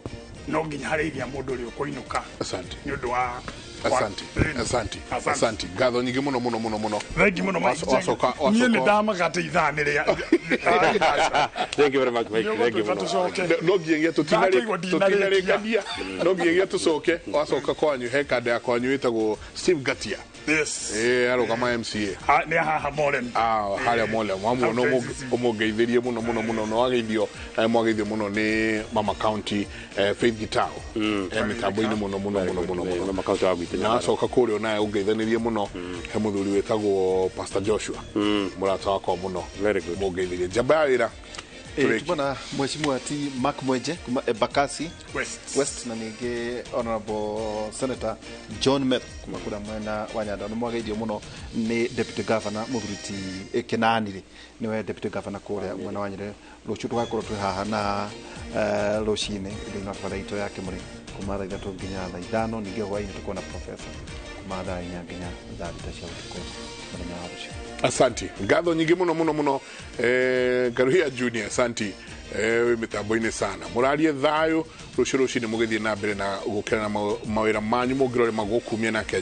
no nginya harĩ iria mũndũ ũrĩa ũkũinũka. Asante. Nĩ ũndũ wa Asante. Asante. Asante. Asante, ngatho nyingĩ mũno mũno mũno mũno. Thengi mũno. Wacoka Niĩ nĩ ndamaka atĩ ithaa nĩ rĩa. Thank you very much, Mike. Thank you mũno. Tũcoke. No nginyagia Ndakĩigua ndinarĩkia. tũtinarĩkania, no nginyagia tũcoke. Wacoka kwanyu he kanda ya kwanyu ĩtagwo Steve Gatia. Yes. Arũgama MCA. Ah, nĩ haha Morem. Ah, harĩa Molem wamuona. Hau KCC. Ũmũngeithĩrie mũno mũno mũno, na wageithio, mwageithio mũno nĩ mama county, Faith Gitao, mĩtambo-inĩ mũno mũno mũno mũno mũno. Mama county wa gwitũ. Na acoka kũrĩa onawe ũngeithanĩrie mũno he mũthuri wĩtagwo Pastor Joshua, mũrata wakwa mũno. Very good. Mũngeithĩrie njamba ya wĩra. Tũrĩkie. Tumana Mheshimiwa T Mark Mwenje kuma Embakasi West. West, na ningĩ Honorable Senator John Methu kuma kũrĩa mwena wa Nyandarua, nĩ mwageithio mũno nĩ Deputy Governor mũthuri ti Kenani rĩ, nĩwe Deputy Governor kũrĩa mwena wa Nyerere. Rũciũ tũgakorwo twĩ haha na rũcinĩ thĩinĩ wa tabarĩra itũ ya Kĩmũrĩ kuma thaa 3 nginya thaa 5, ningĩ hwaĩ-inĩ tũkorwo na professor kuma thaa 4 nginya thaa 6 cia ũtukũ mũthenya wa rũciũ. Asanti, ngatho nyingĩ mũno mũno mũno, Ngaruhia Junior, asanti, wĩ mĩtambo-inĩ sana. Mũrarie thayũ rũciũ rũcinĩ mũgĩthiĩ na mbere na gũkĩra na mawĩra manyu mũngĩrore magũkumia nake.